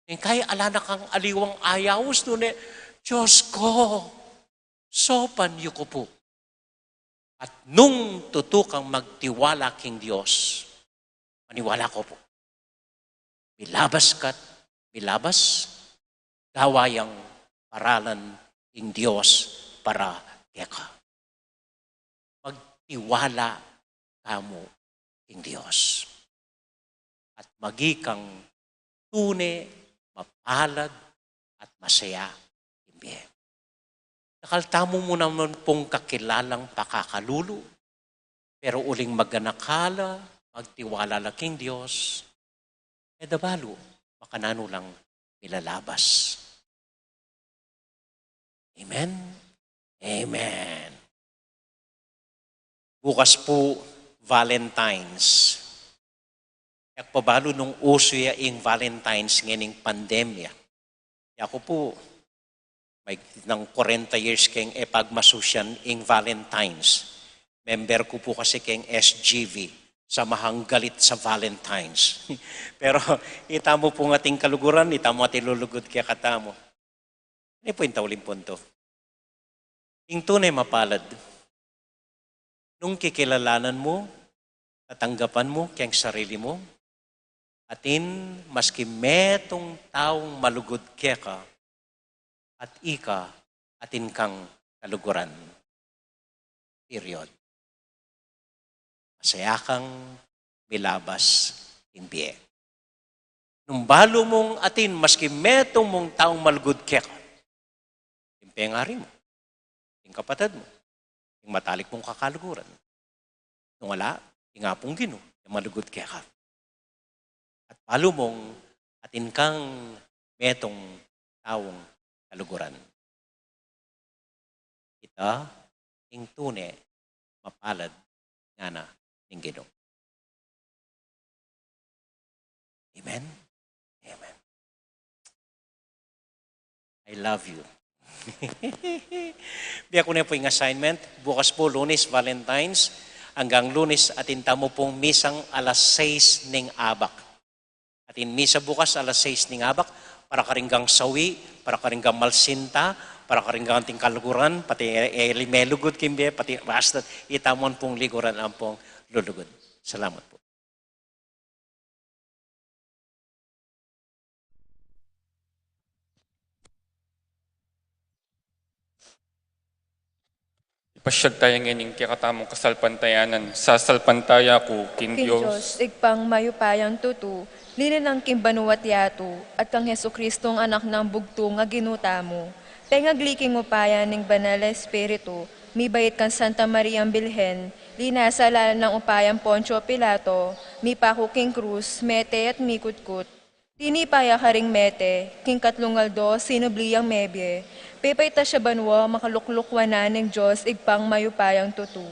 Neng kai ala na kang aliwang ayaus, nune, Dios ku, saupan yu ku pu. At nung tutu kang magtiwala king Dios, maniwala ku pu, milabas ka't milabas, gawa yang paralan ing Dios para keka. Magtiwala kamu king Dios. At maging kang tune, mapalad, at masaya king bie. Dakal tamu mu naman pung kakilalang pakakalulu, pero uling maganaka la, magtiwala la king Dios, e da balu, makananu lang milalabas. Amen? Amen. Bukas pu, Valentine's. E ku pa balu nung usu ya ing Valentine's ngening pandemya. Yaku pu, mahigit nang kwarenta years keng e pagmasusyan ing Valentine's. Member ku pu kasi keng S G V, Samahang Galit sa Valentine's. Pero ita mu pung ating kaluguran, ita mu ating lulugud kekatamu. Ini pu ing tauling punto. Ing tune mapalad, nung kikilalanan mu, tatanggapan mu keng sarili mu, atin maski metung taung malugud keka, at ika atin kang kaluguran. Period. Masaya kang milabas king bie. Nung balu mung atin maski metung mung taung malugud keka, ing pengari mu, ing kapatad mu, ing matalik mung kakaluguran. Nung ala, ing Apung Ginu, yang malugud keka. At balu mung atin kang metung taung kaluguran. Ita ing tune mapalad, ngana ning Ginu. Amen? Amen. I love you. Biye ku ne pu ing assignment, bukas pu, Lunes, Valentine's, anggang Lunes, atin tamu pung misang alas sais ning abak. Atin misa bukas alas sais ning abak, para karing gang sawi, para karing gang malsinta, para karing gang ating kaluguran, pati e, e, melugud king bie, pati basta ita mu pung liguran ampong lulugud. Salamat pu. Pasyag taya ngening kekatamung kasalpantayanan. Sasalpantaya ku king King Dios, Dios, Ibpang mayupayang tutu, linalang king banua't yatu, at kang Jesucristong Anak nang bugtung a Ginu tamu. Pengagli king upaya ning Banal a Espiritu, mibait kang Santa Mariang Birhen, linasa lalam nang upayang Poncio Pilato, mipaku king krus, mete at mikutkut. Tinipa ya karing mete, king katlung aldo sinubli yang mebie, pepaitas ya banua, makalukluk wanan ning Dios Ibpang mayupayang tutu.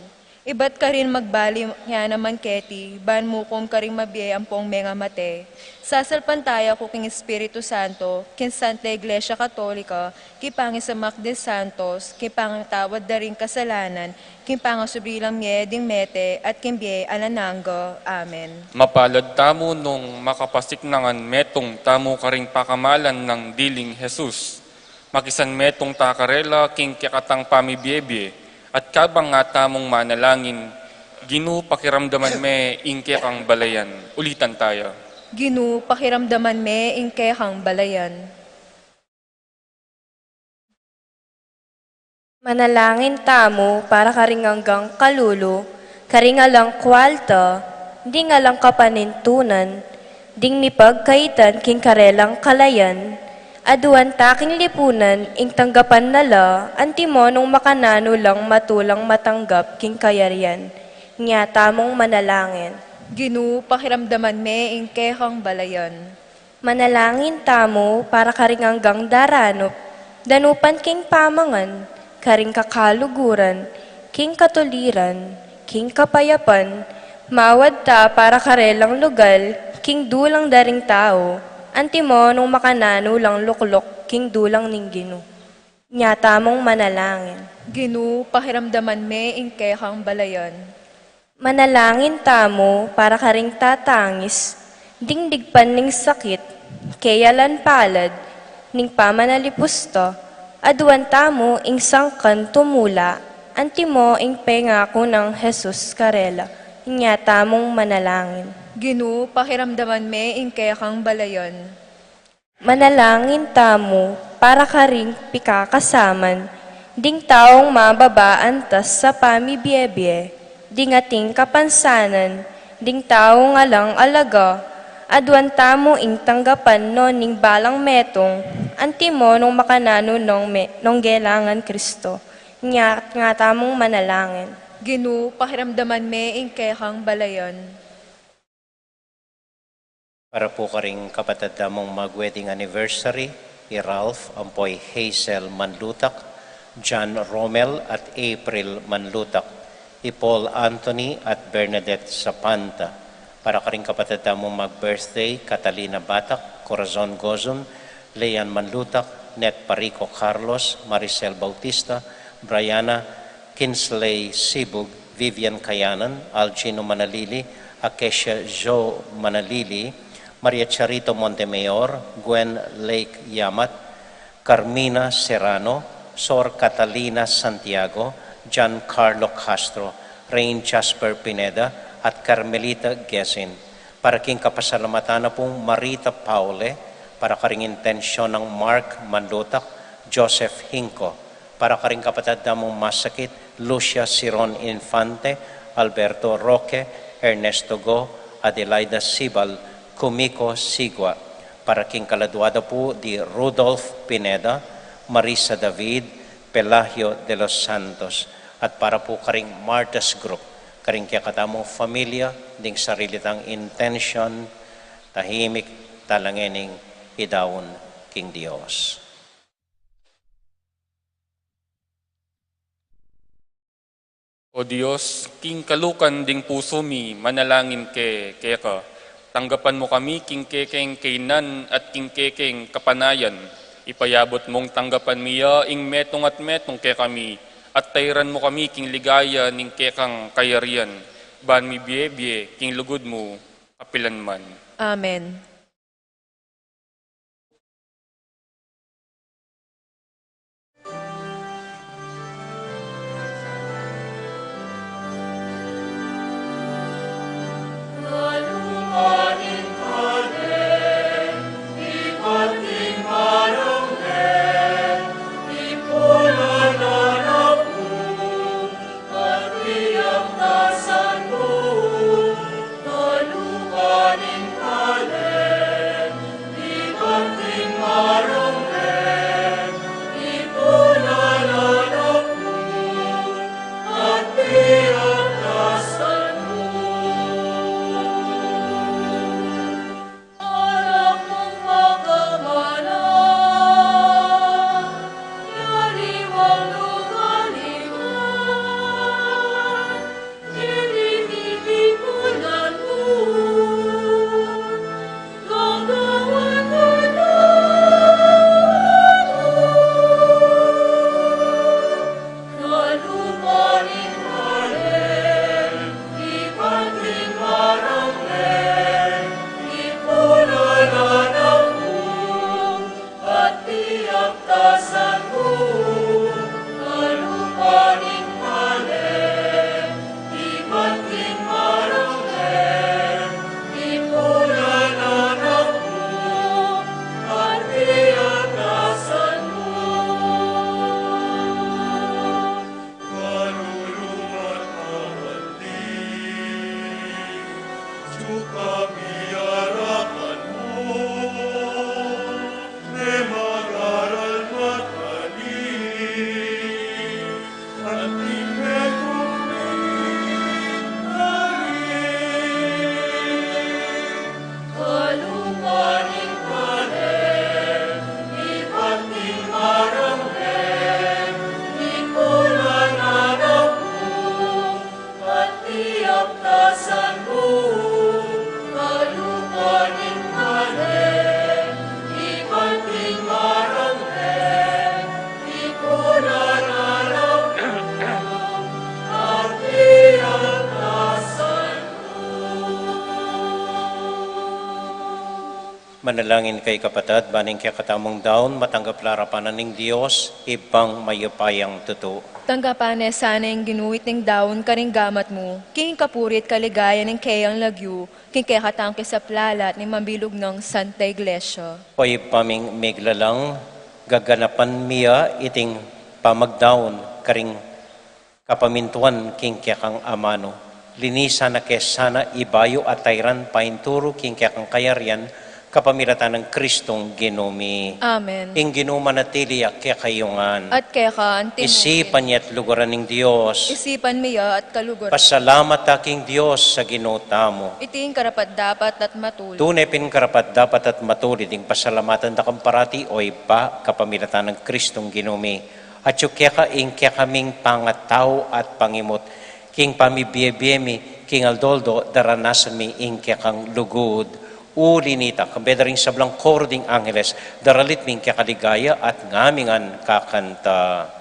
Ibat karin magbalik ya naman keti, ban mukum karing mabie ampong mengamate. Sasalpantaya ku king Espiritu Santo, king Santa Iglesia Katolika, king pangisamak ding santos, king pangatawad da ring kasalanan, king pangasubli lang mie ding mete, at king bie alang angga. Amen. Mapalad tamu nung makapasiknangan metung tamu karing pakamalan nang diling Jesus. Makisanmetung ta karela king kekatang pamibiebie, at kabang atamung manalangin, Ginu, pakiramdaman me ing kekang balayan. Ulitan taya. Ginu, pakiramdaman me ing kekang balayan. Manalangin tamu para karing anggang kalulu, karing alang kwalta, ding alang kapanintunan, ding mipagkaitan king karelang kalayan, aduan ta king lipunan ing tanggapan na la, antimo nung makananu lang matulang matanggap king kayarian. Nya tamung manalangin. Ginu, pakiramdaman me ing kekang balayan. Manalangin tamu para karing anggang daranup, danupan king pamangan, karing kakaluguran, king katuliran, king kapayapan, mawad ta para karelang lugal, king dulang da ring tau, antimo nung makananu lang lukluk, king dulang ning Ginu. Nya tamung manalangin. Ginu, pakiramdaman me ing kekang balayan. Manalangin tamu para karing tatangis, ding digpan ning sakit, keyalan palad, ning pamanalipusta, aduan tamu ing sangkan tumula, antimo ing pengaku nang Jesus karela. Nya tamung manalangin. Ginu, pakiramdaman me ing kekang balayan. Manalangin tamu para karing pikakasaman, ding taung mababa antas sa pamibiebie, ding ating kapansanan, ding taung alang alaga, aduan tamu ing tanggapan no ning balang metung, antimo nung makananu nong me-, nong gelangan Kristo. Nya, nga tamung manalangin. Ginu, pakiramdaman me ing kekang balayan. Para pu karing kapatad tamung mag-wedding anniversary, i Ralph ampo i Hazel Manlutak, John Romel at April Manlutak, i Paul Anthony at Bernadette Zapanta. Para karing kapatad tamung mag-birthday, Catalina Batak, Corazon Gozun, Leon Manlutak, Net Parico Carlos, Maricel Bautista, Brianna, Kinsley Sibug, Vivian Kayanan, Algino Manalili, Acacia Jo Manalili, Maria Charito Montemayor, Gwen Lake Yamat, Carmina Serrano, Sor Catalina Santiago, Giancarlo Castro, Rain Jasper Pineda, at Carmelita Gesin. Para king kapasalamatan na pung Marita Paule, para karing intensyon nang Mark Manlutak, Joseph Hinco, para karing kapatad tamung masakit, Lucia Siron Infante, Alberto Roque, Ernesto Go, Adelaida Sibal, Kumiko Sigua, para king kaladua da pu di Rudolph Pineda, Marisa David, Pelagio de los Santos, at para pu karing Martyrs Group, karing kekatamung familia, ding sarili tang intensyon, tahimik tala ngening idaun king Dios. O Dios, king kalukan ding pusu mi, manalangin ke keka. Tanggapan mu kami king kekeng kaynan at king kekeng kapanayan. Ipayabut mung tanggapan mi ya ing metung at metung kekami, at tairan mu kami king ligaya ning kekang kayarian, ban mibiebie king lugud mu kapilanman. Amen. Kami arapan mu, e mag-aral matalis, at di me kami karin. Kalupa ning panem, ibat ning marangle, ikunan na ku, at iyaptasan mu. Kalupa ning panem, ibat ning marangle, ikunan na ku, at iyaptasan mu. Manalangin kayu, kapatad, ban ing kekatamung daun matanggap la arapan na ning Dios, Ibpang mayupayang tutu. Tanggapan na sana ning Ginu iting daun karing gamat mu, king kapurian at kaligayan ning keyang lagyu, king kekatang kisaplalan ning mabilug nang Santa Iglesia. O Ibpa ming miglalang, gaganapan mi ya iting pamagdaun karing kapamintuan king kekang amanu. Linisan na ke sana ibayu at tairan painturu king kekang kayarian, kapamilatan nang Kristong Ginu mi. Amen. Ing Ginu manatili ya kekayu ngan. At keka antimurin. Isipan ya at luguran ning Dios. Isipan mi ya at kaluguran. Pasalamat ta king Dios a Ginu tamu. Iti ing karapat-dapat at matulid. Tune pin karapat-dapat at matulid ing pasalamatan da kang parati, o Ibpa, kapamilatan nang Kristong Ginu mi. Atyu keka ing kekaming pangatau at pangimut, king pamibie-bie mi king aldo-aldo, daranasan mi ing kekang lugud. Uli na nita, kambe da ring sablang koro ding angeles, daralit mi ing kekaligaya at ngamingan kakanta.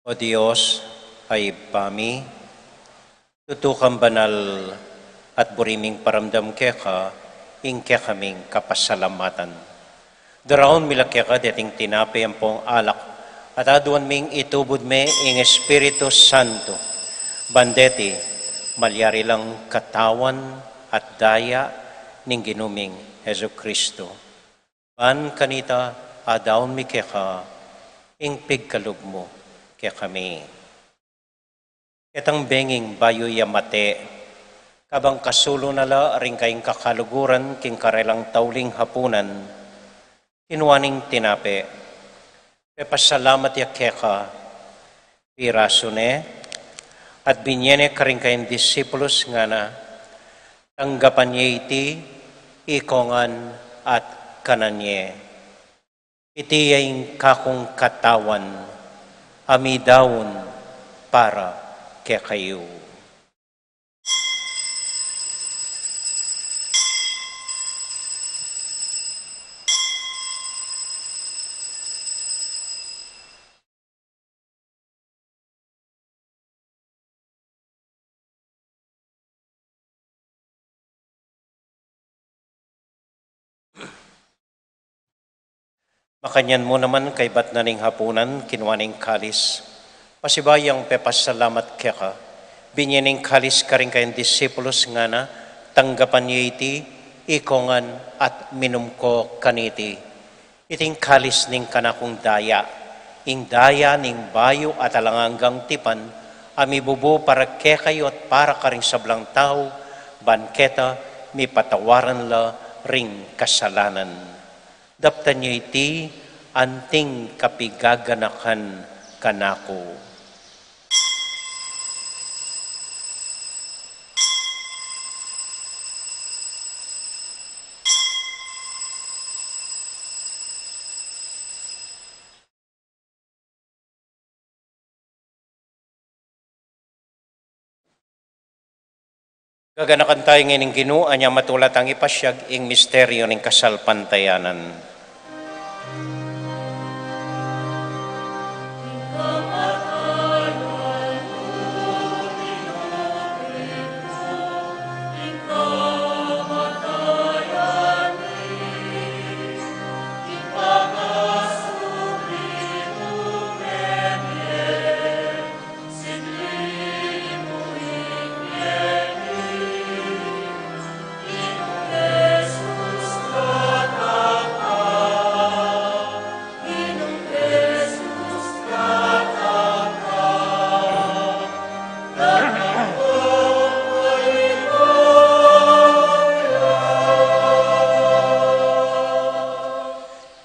O Dios, a Ibpa mi, tutu kang banal at buri ming paramdam keka ing kekaming kapasalamatan. Daraun mi la keka deting tinape ampong alak, at aduan ming itubud me ing Espiritu Santo, ban deti malyari lang katawan at daya ning Ginu ming Jesucristo. Ban kanita adaun mi keka ing pigkalub mu kekami. Ketang benging bayu ya mate, kabang kasulu na la ring kayang kakaluguran king karelang tauling hapunan, kinua neng tinape, pepasalamat ya keka, pirasu ne, at binie ne karing kayang disipulus, ngana, tanggapan ye iti, ikongan at kanan ye. Iti ya ing kakung katawan, a midaun para kekayu. Makanyan mu naman kaybat na ning hapunan, kinua ne ing kalis. Pasibayu yang pepasalamat keka, binye ne ing kalis karing kayang disipulus ngana, tanggapan ye iti, ikongan at minum ko kaniti. Iti ing kalis ning kanakung daya, ing daya ning bayu at alang anggang tipan, a mibubu para kekayu at para karing sablang tau, ban keta mipatawaran la ring kasalanan. Daptan ye iti anting kapigaganakan kanaku. Gaganakan tayu ngeni ing Ginu, anya matula tang ipasiag ing misteryu ning kasalpantayanan.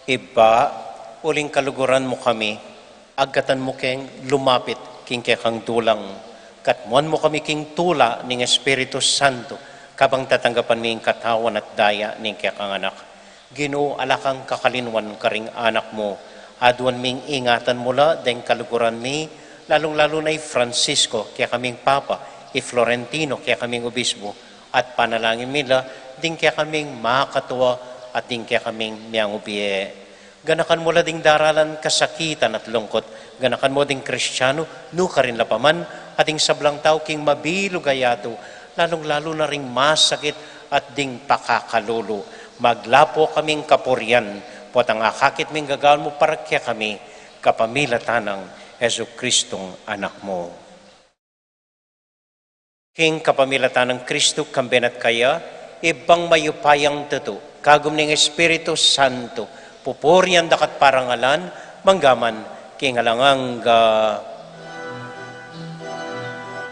Ibpa, uling kaluguran mu kami, agkatan mu keng lumapit king kekang dulang, katmuan mu kami king tula ning Espiritu Santo, kabang tatanggapan mi ing katawan at daya ning kekang Anak. Ginu, ala kang kakalinwan karing anak mu. Aduan ming ingatan mu la deng kaluguran mi, lalung-lalu na i Francisco, kekaming Papa, i Florentino, kekaming Obispo, at panalangin mi la ding kekaming makatua at ding kekaming miangubie. Ganakan mu la ding daralan kasakitan at lungkut. Ganakan mu ding Kristianu, nukarin la pa man, at ding sablang tau king mabilug a yatu, lalung-lalu na ring masakit at ding pakakalulu. Maglapo kaming kapurian, potang akakit ming gagawan mu para kekami, kapamilatan nang Jesucristong Anak mu. King kapamilatan nang Kristu, kambe na at kaya, Ibpang mayupayang tutu, kagum ning Espiritu Santo, pupurian da ka at parangalan, mangga man king alang angga.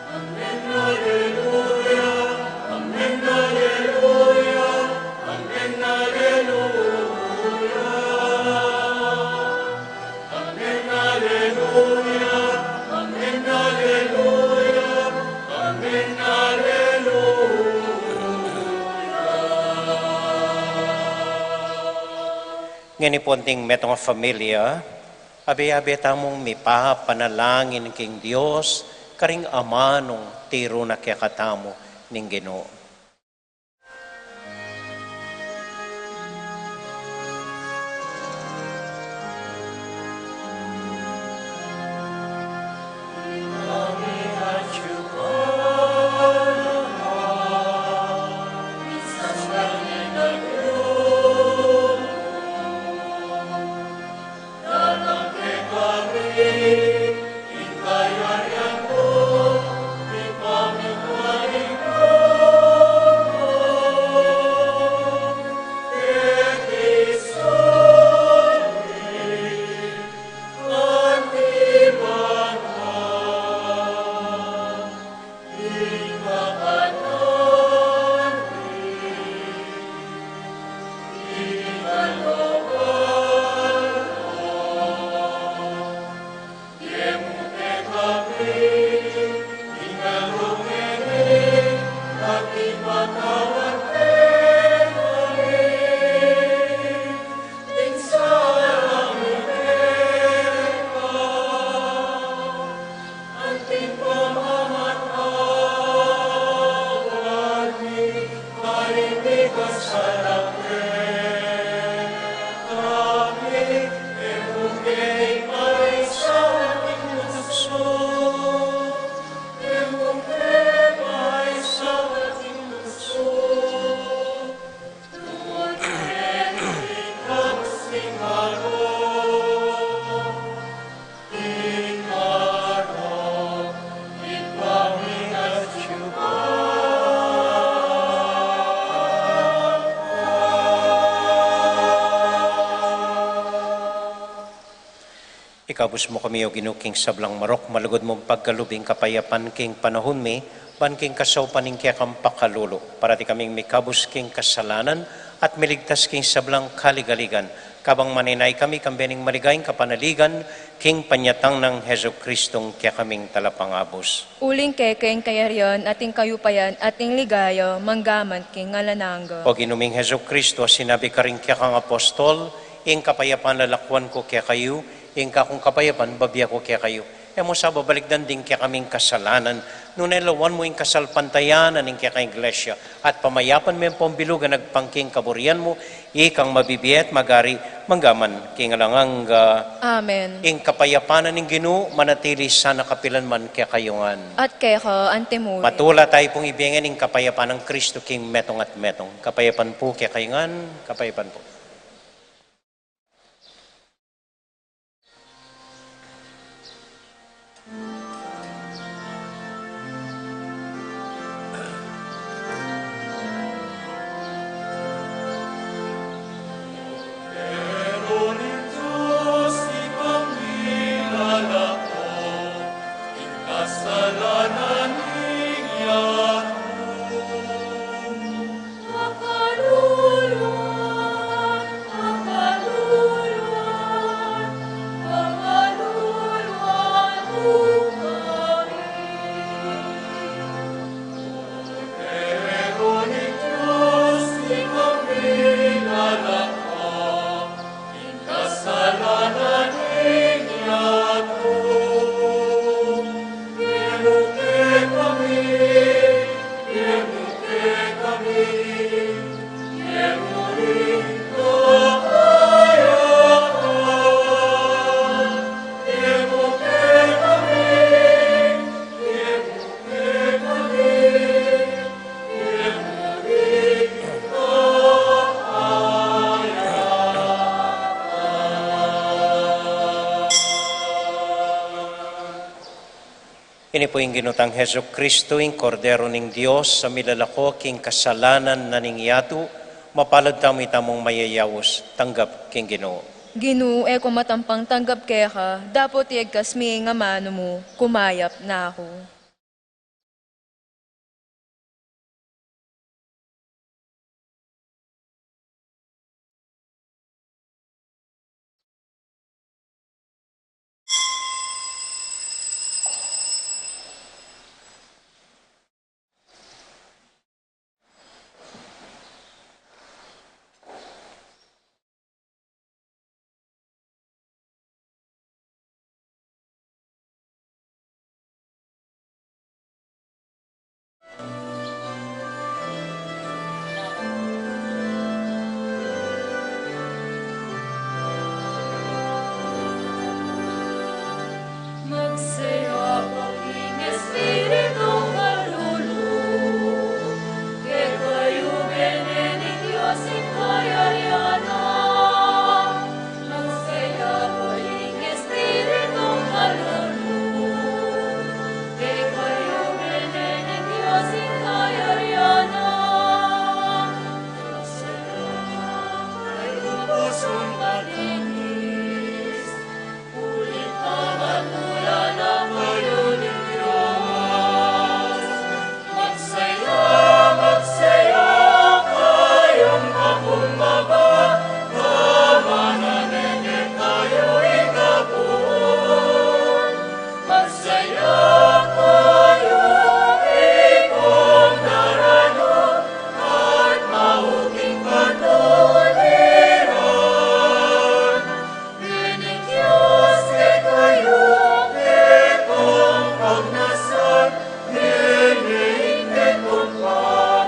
Amen, aleluya. Amen, aleluya. Amen, aleluya. Ngeni pu, anting metung a familia, abe-abe tamung mipapanalangin king Dios, karing amanung tiru na kekatamu ning Ginu. Kabus mu kami, O Ginu, king sablang marok, malugud mung pagkalub ing kapayapan king panaun mi, ban king kasaupan ning kekang pakalulu, parati kaming mikabus king kasalanan, at miligtas king sablang kaligaligan, kabang manenaya kami kambe ning maligayang kapanaligan, king panyatang nang Jesucristong kekaming Talapangabus. Uling keka ing kayarian, at ing kayupayan, at ing ligaya, manggaman king alang angga. O Ginu ming Jesucristo, a sinabi karing kekang apostol, ing kapayapan lalakwan ku kekayu, ing kakung kapayapan bibie ku kekayu. E mu sa babalikdan ding kekaming kasalanan, nune lawan mu ing kasalpantayanan ning kekang Iglesia, at pamayapan me ampong bilugan agpang king kaburian mu, ikang mabibie at magari, manggaman king alang angga. Amen. Ing kapayapan ning Ginu manatili sana kapilan man kekayu ngan. At keka antimurin. Matula tayu pung ibie ngan ing kapayapan nang Kristo king metung at metung. Kapayapan pu kekayu ngan, kapayapan pu. Ini pu ing Ginu tang Jesucristo, ing Kordero ning Dios, a milalako king kasalanan na ning yatu. Mapalad tamu itamung mayayaus, tanggap king Ginu. Ginu, e ku matampang tanggap keka, dapot iyagkas mi ing amanu mu, kumayap na ku. Magsaya ka king Espiritu kalulu, kekayu bene ning Dios ing kayarian na. Magsaya ka king Espiritu kalulu, kekayu bene ning Dios ing kayarian na. Magsaya kayu pusung malinis, uling pamatulan na kayu ning Dios. Magsaya, magsaya kayung kakumbaba, kamanane kekayu ing kapun. Magsaya kayu, ikong daranu, at mauking katuliran. Bene ning Dios kekayu, kekong pagnasan, bene ing kekong pagnasan.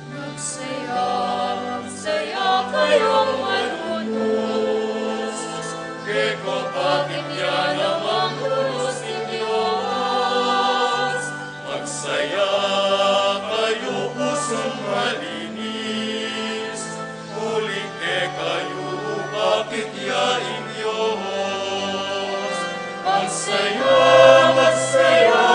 Magsaya, magsaya kayung malunus, kekong pakit ya na malunus ing Dios. Magsaya kayu pusung malinis, uling kekayu pakit ya ing Dios. Magsaya, magsaya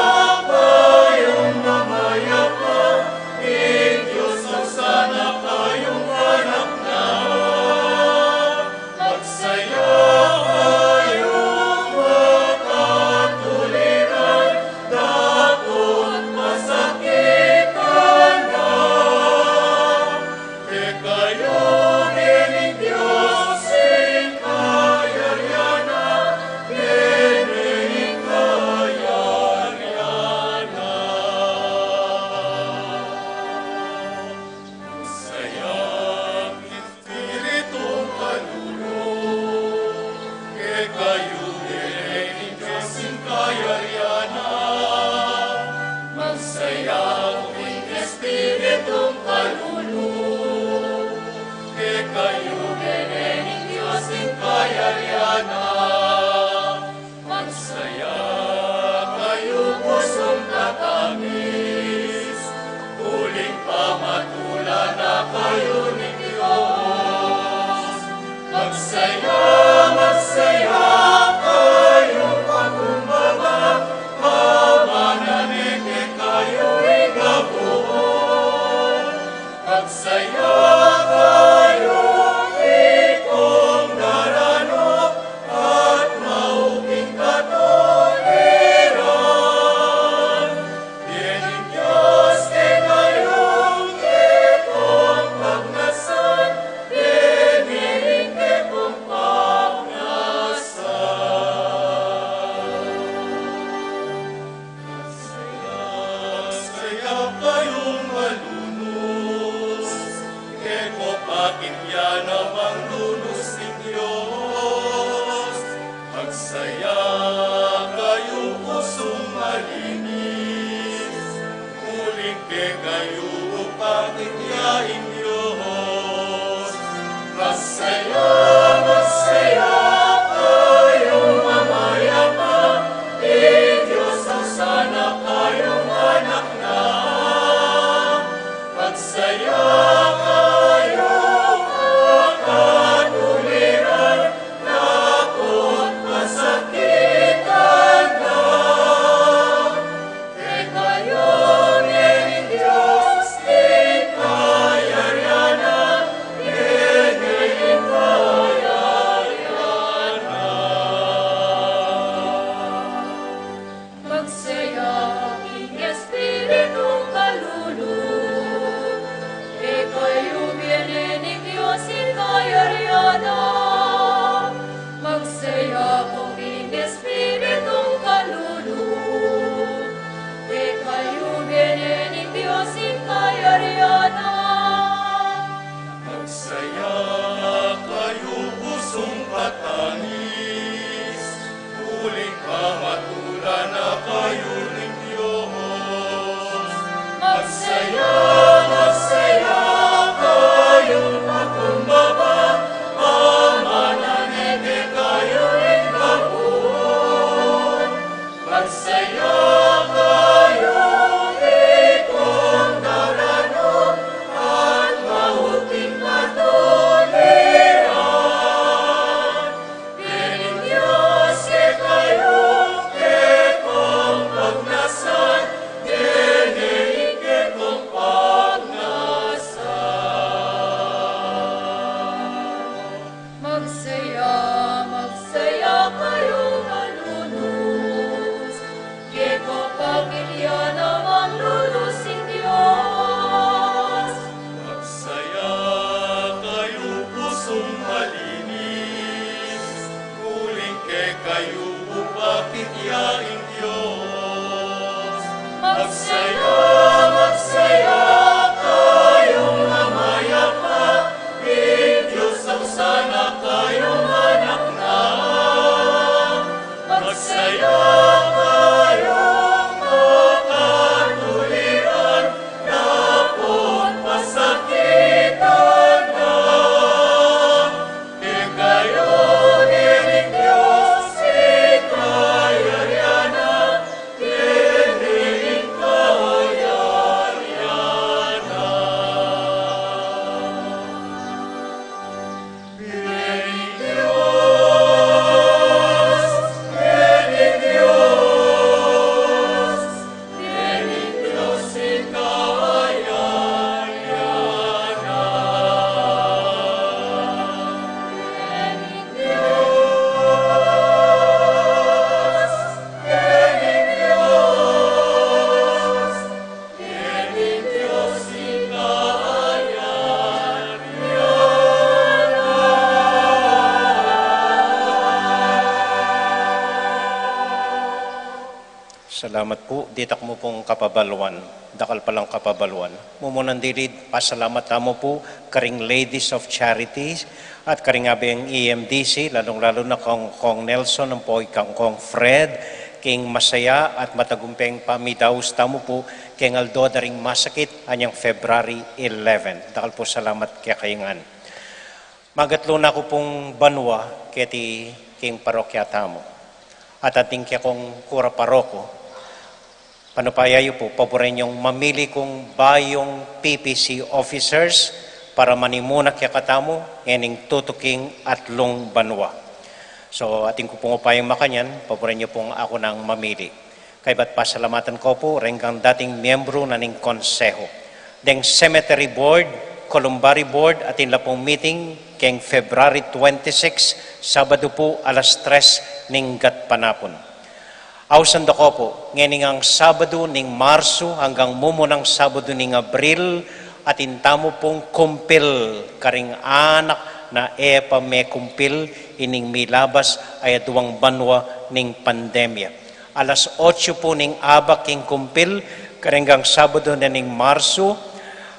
kayung mamayapa, ing Dios au sana kayung panagnakan. Magsaya kayung ikong daranuk at mauping katuliran. Bie ning Dios kekayu ing kekong pagnasan, bie ning kekong pagnasan. Magsaya kayung malunus, keko pakit ya na manglunus ning Dios. Magsaya kayung pusung malinis, uling kekayu pakit ya ing Dios. Magsaya, magsaya kayung mamayapa, ing Dios ausan na kayung anak na. Magsaya kayung makatuliran, dapot masakitan na. Kekayu ing Dios ning kayarian, ing kayarian. Magsaya ing espiritung kalulu, kekayu bie ning Dios ing kayarian. Magsaya ing espiritung kalulu, kekayu bie ning Dios ing kayarian. Magsaya kayu pusung patanis, uling pamatulan na kayu ning Dios. Magsaya, magsaya kayung pakumbaba, pamanane kekayu ing gabun. Magsaya kayung ikong daranuk at mauping katuliran. Bie ning Dios kekayu ing kekong pagnasan, bie ning kekong pagnasan. Magsaya, magsaya kayung malunus, keko pakit ya na manglunus ing Dios. Magsaya kayu pusung malinis, uling kekayu pakit ya ing Dios. Magsaya, magsaya kayung mamayapa, ing Dios ausan na kayung anak na. Magsaya kayung makatuliran, dapot masakitan na. Kekayu ing Dios ing kayarian, ing kayarian. Salamat pu. Ditak mu pung kapabaluan, dakal palang kapabaluan. Mumunang dilid, pasalamat tamu pu karing Ladies of Charity at karing abing E M D C, lalung-lalu na kang Kong Nelson, ampo i kang Kong Fred, king masaya at matagumpeng pamidaus tamu pu keng aldo da ring masakit a niyang February eleven. Dakal pu salamat kekayu ngan. Magatlu na ku pung banua keti king parokya tamu. At atin kekong kura paroko, panupayan yu pu, paburen yung mamili kung bayung P P C officers para manimuna kekatamu ngening tutuking atlung banua. So, atin ku pung upayang makanyan, paburen yu pung aku nang mamili. Kaybat pasalamatan ku pu reng dating miyembru na ning konseho. Deng Cemetery Board, Columbary Board, atin la pung meeting keng February twenty-six, Sabadu pu, alas tres ning gatpanapun. Ausan da ko pu, ngening Sabadu ning Marsu anggang mumunang Sabadu ning Abril, atin tamu pung kumpil karing anak na e pa mekumpil ining milabas a aduang banua ning pandemya. Alas otso pu ning abak ing kumpil, karing Sabadu na ning Marsu,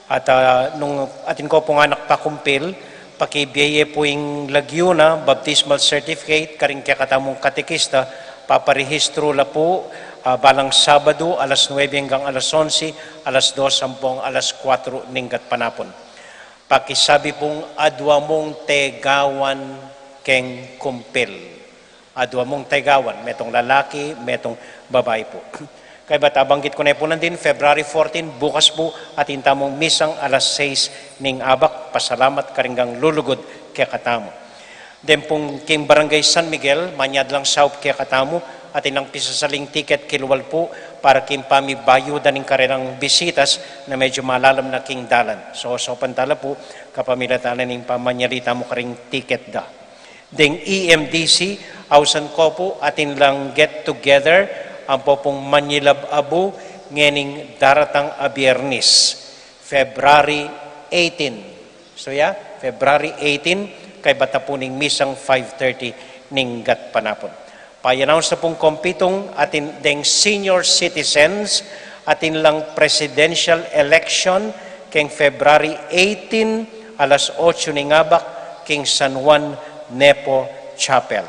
at, ah, nung atin ko pung anak pakumpil, pakibie ye pu ing lagyu na, baptismal certificate, karing kekatamung katekista, paparehistru la pu, ah, balang Sabadu, alas nuebe anggang alas onse, alas dos ampong alas kuatru ning gatpanapun. Pakisabi pung adua mung tegawan keng kumpil. Adua mung tegawan, metung lalaki, metung babai pu. Kaybat abanggit ku ne pu nandin, February fourteen, bukas pu, atin tamung misang alas sais ning abak, pasalamat karing lulugud kekatamu. Deng pung king Barangay San Miguel, manyadlang saup kekatamu, atin lang pisasaling tiket kilwal pu, para king pamibayudan ning karelang bisitas na medyu malalam na king dalan. So, so pantala pu, kapamilatan ning pamanyali tamu karing tiket da. Deng E M D C, ausan ko pu, atin lang get together, ampo pung manyilab abu, ngening daratang a Biernis, February eighteen. So ya, February eighteen, kaybat pu ning misang five thirty ning gatpanapun. Payanawans na pung kompitung, atin deng senior citizens, atin lang presidential election, keng February eighteen, alas otso ning abak, king San Juan Nepo Chapel.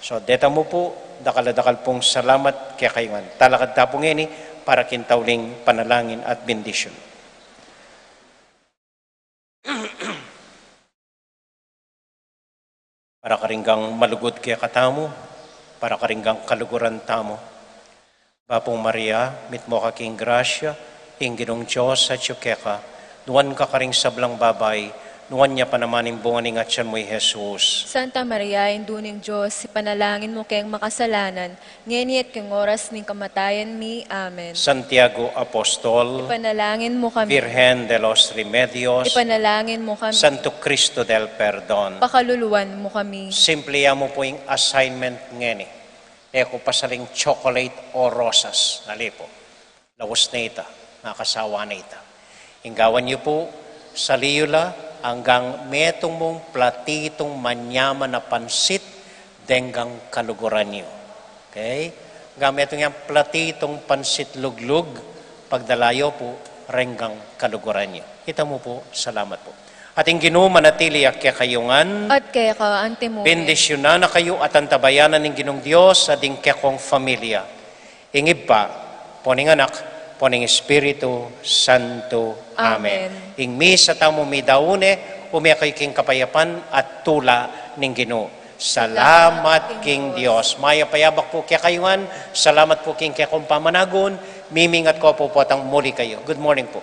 So, deta mu pu, dakal a dakal pung salamat kekayu ngan. Talakad ta pu ngeni para king tauling panalangin at bendisyun. Para karing malugud kekatamu, para karing kaluguran tamu. Bapu Maria, mitmu ka king grasya, ing Ginung Dios atyu keka, nuan ka karing sablang babai, nuan ya pa naman ing bunga ning atyan mu, i Jesus. Santa Maria, Indu ning Dios, ipanalangin mu keng makasalanan, ngeni at king oras ning kamatayan mi. Amen. Santiago Apostol, ipanalangin mu kami. Virgen de los Remedios, ipanalangin mu kami. Santo Cristo del Perdon, pakaluluan mu kami. Simple ya mu pu ing assignment ngeni. E ku pasaling chocolate o rosas, nalipu. Laus na ita, makasawa na ita. Ing gawan yu pu, sali yu la anggang metung mung platitung manyaman a pansit deng kaluguran yu. Okay? Anggang metung yang platitung pansit luglug, pagdala yu pu reng kaluguran yu. Ita mu pu, salamat pu. At ing Ginu manatili ya kekayu ngan. At keka antimu. Bendisyunan na kayu at antabayanan ning Ginung Dios a ding kekong familia. Ing Ibpa, ampo ning Anak, ampo ning Espiritu Santo. Amen. Amen. Ing misa tamu midaun ne, ume kayu king kapayapan at tula ning Ginu. Salamat king Dios. Mayap a yabak pu kekayu ngan, salamat pu king kekong pamanagun, mimingat ko pu potang muli kayu. Good morning pu.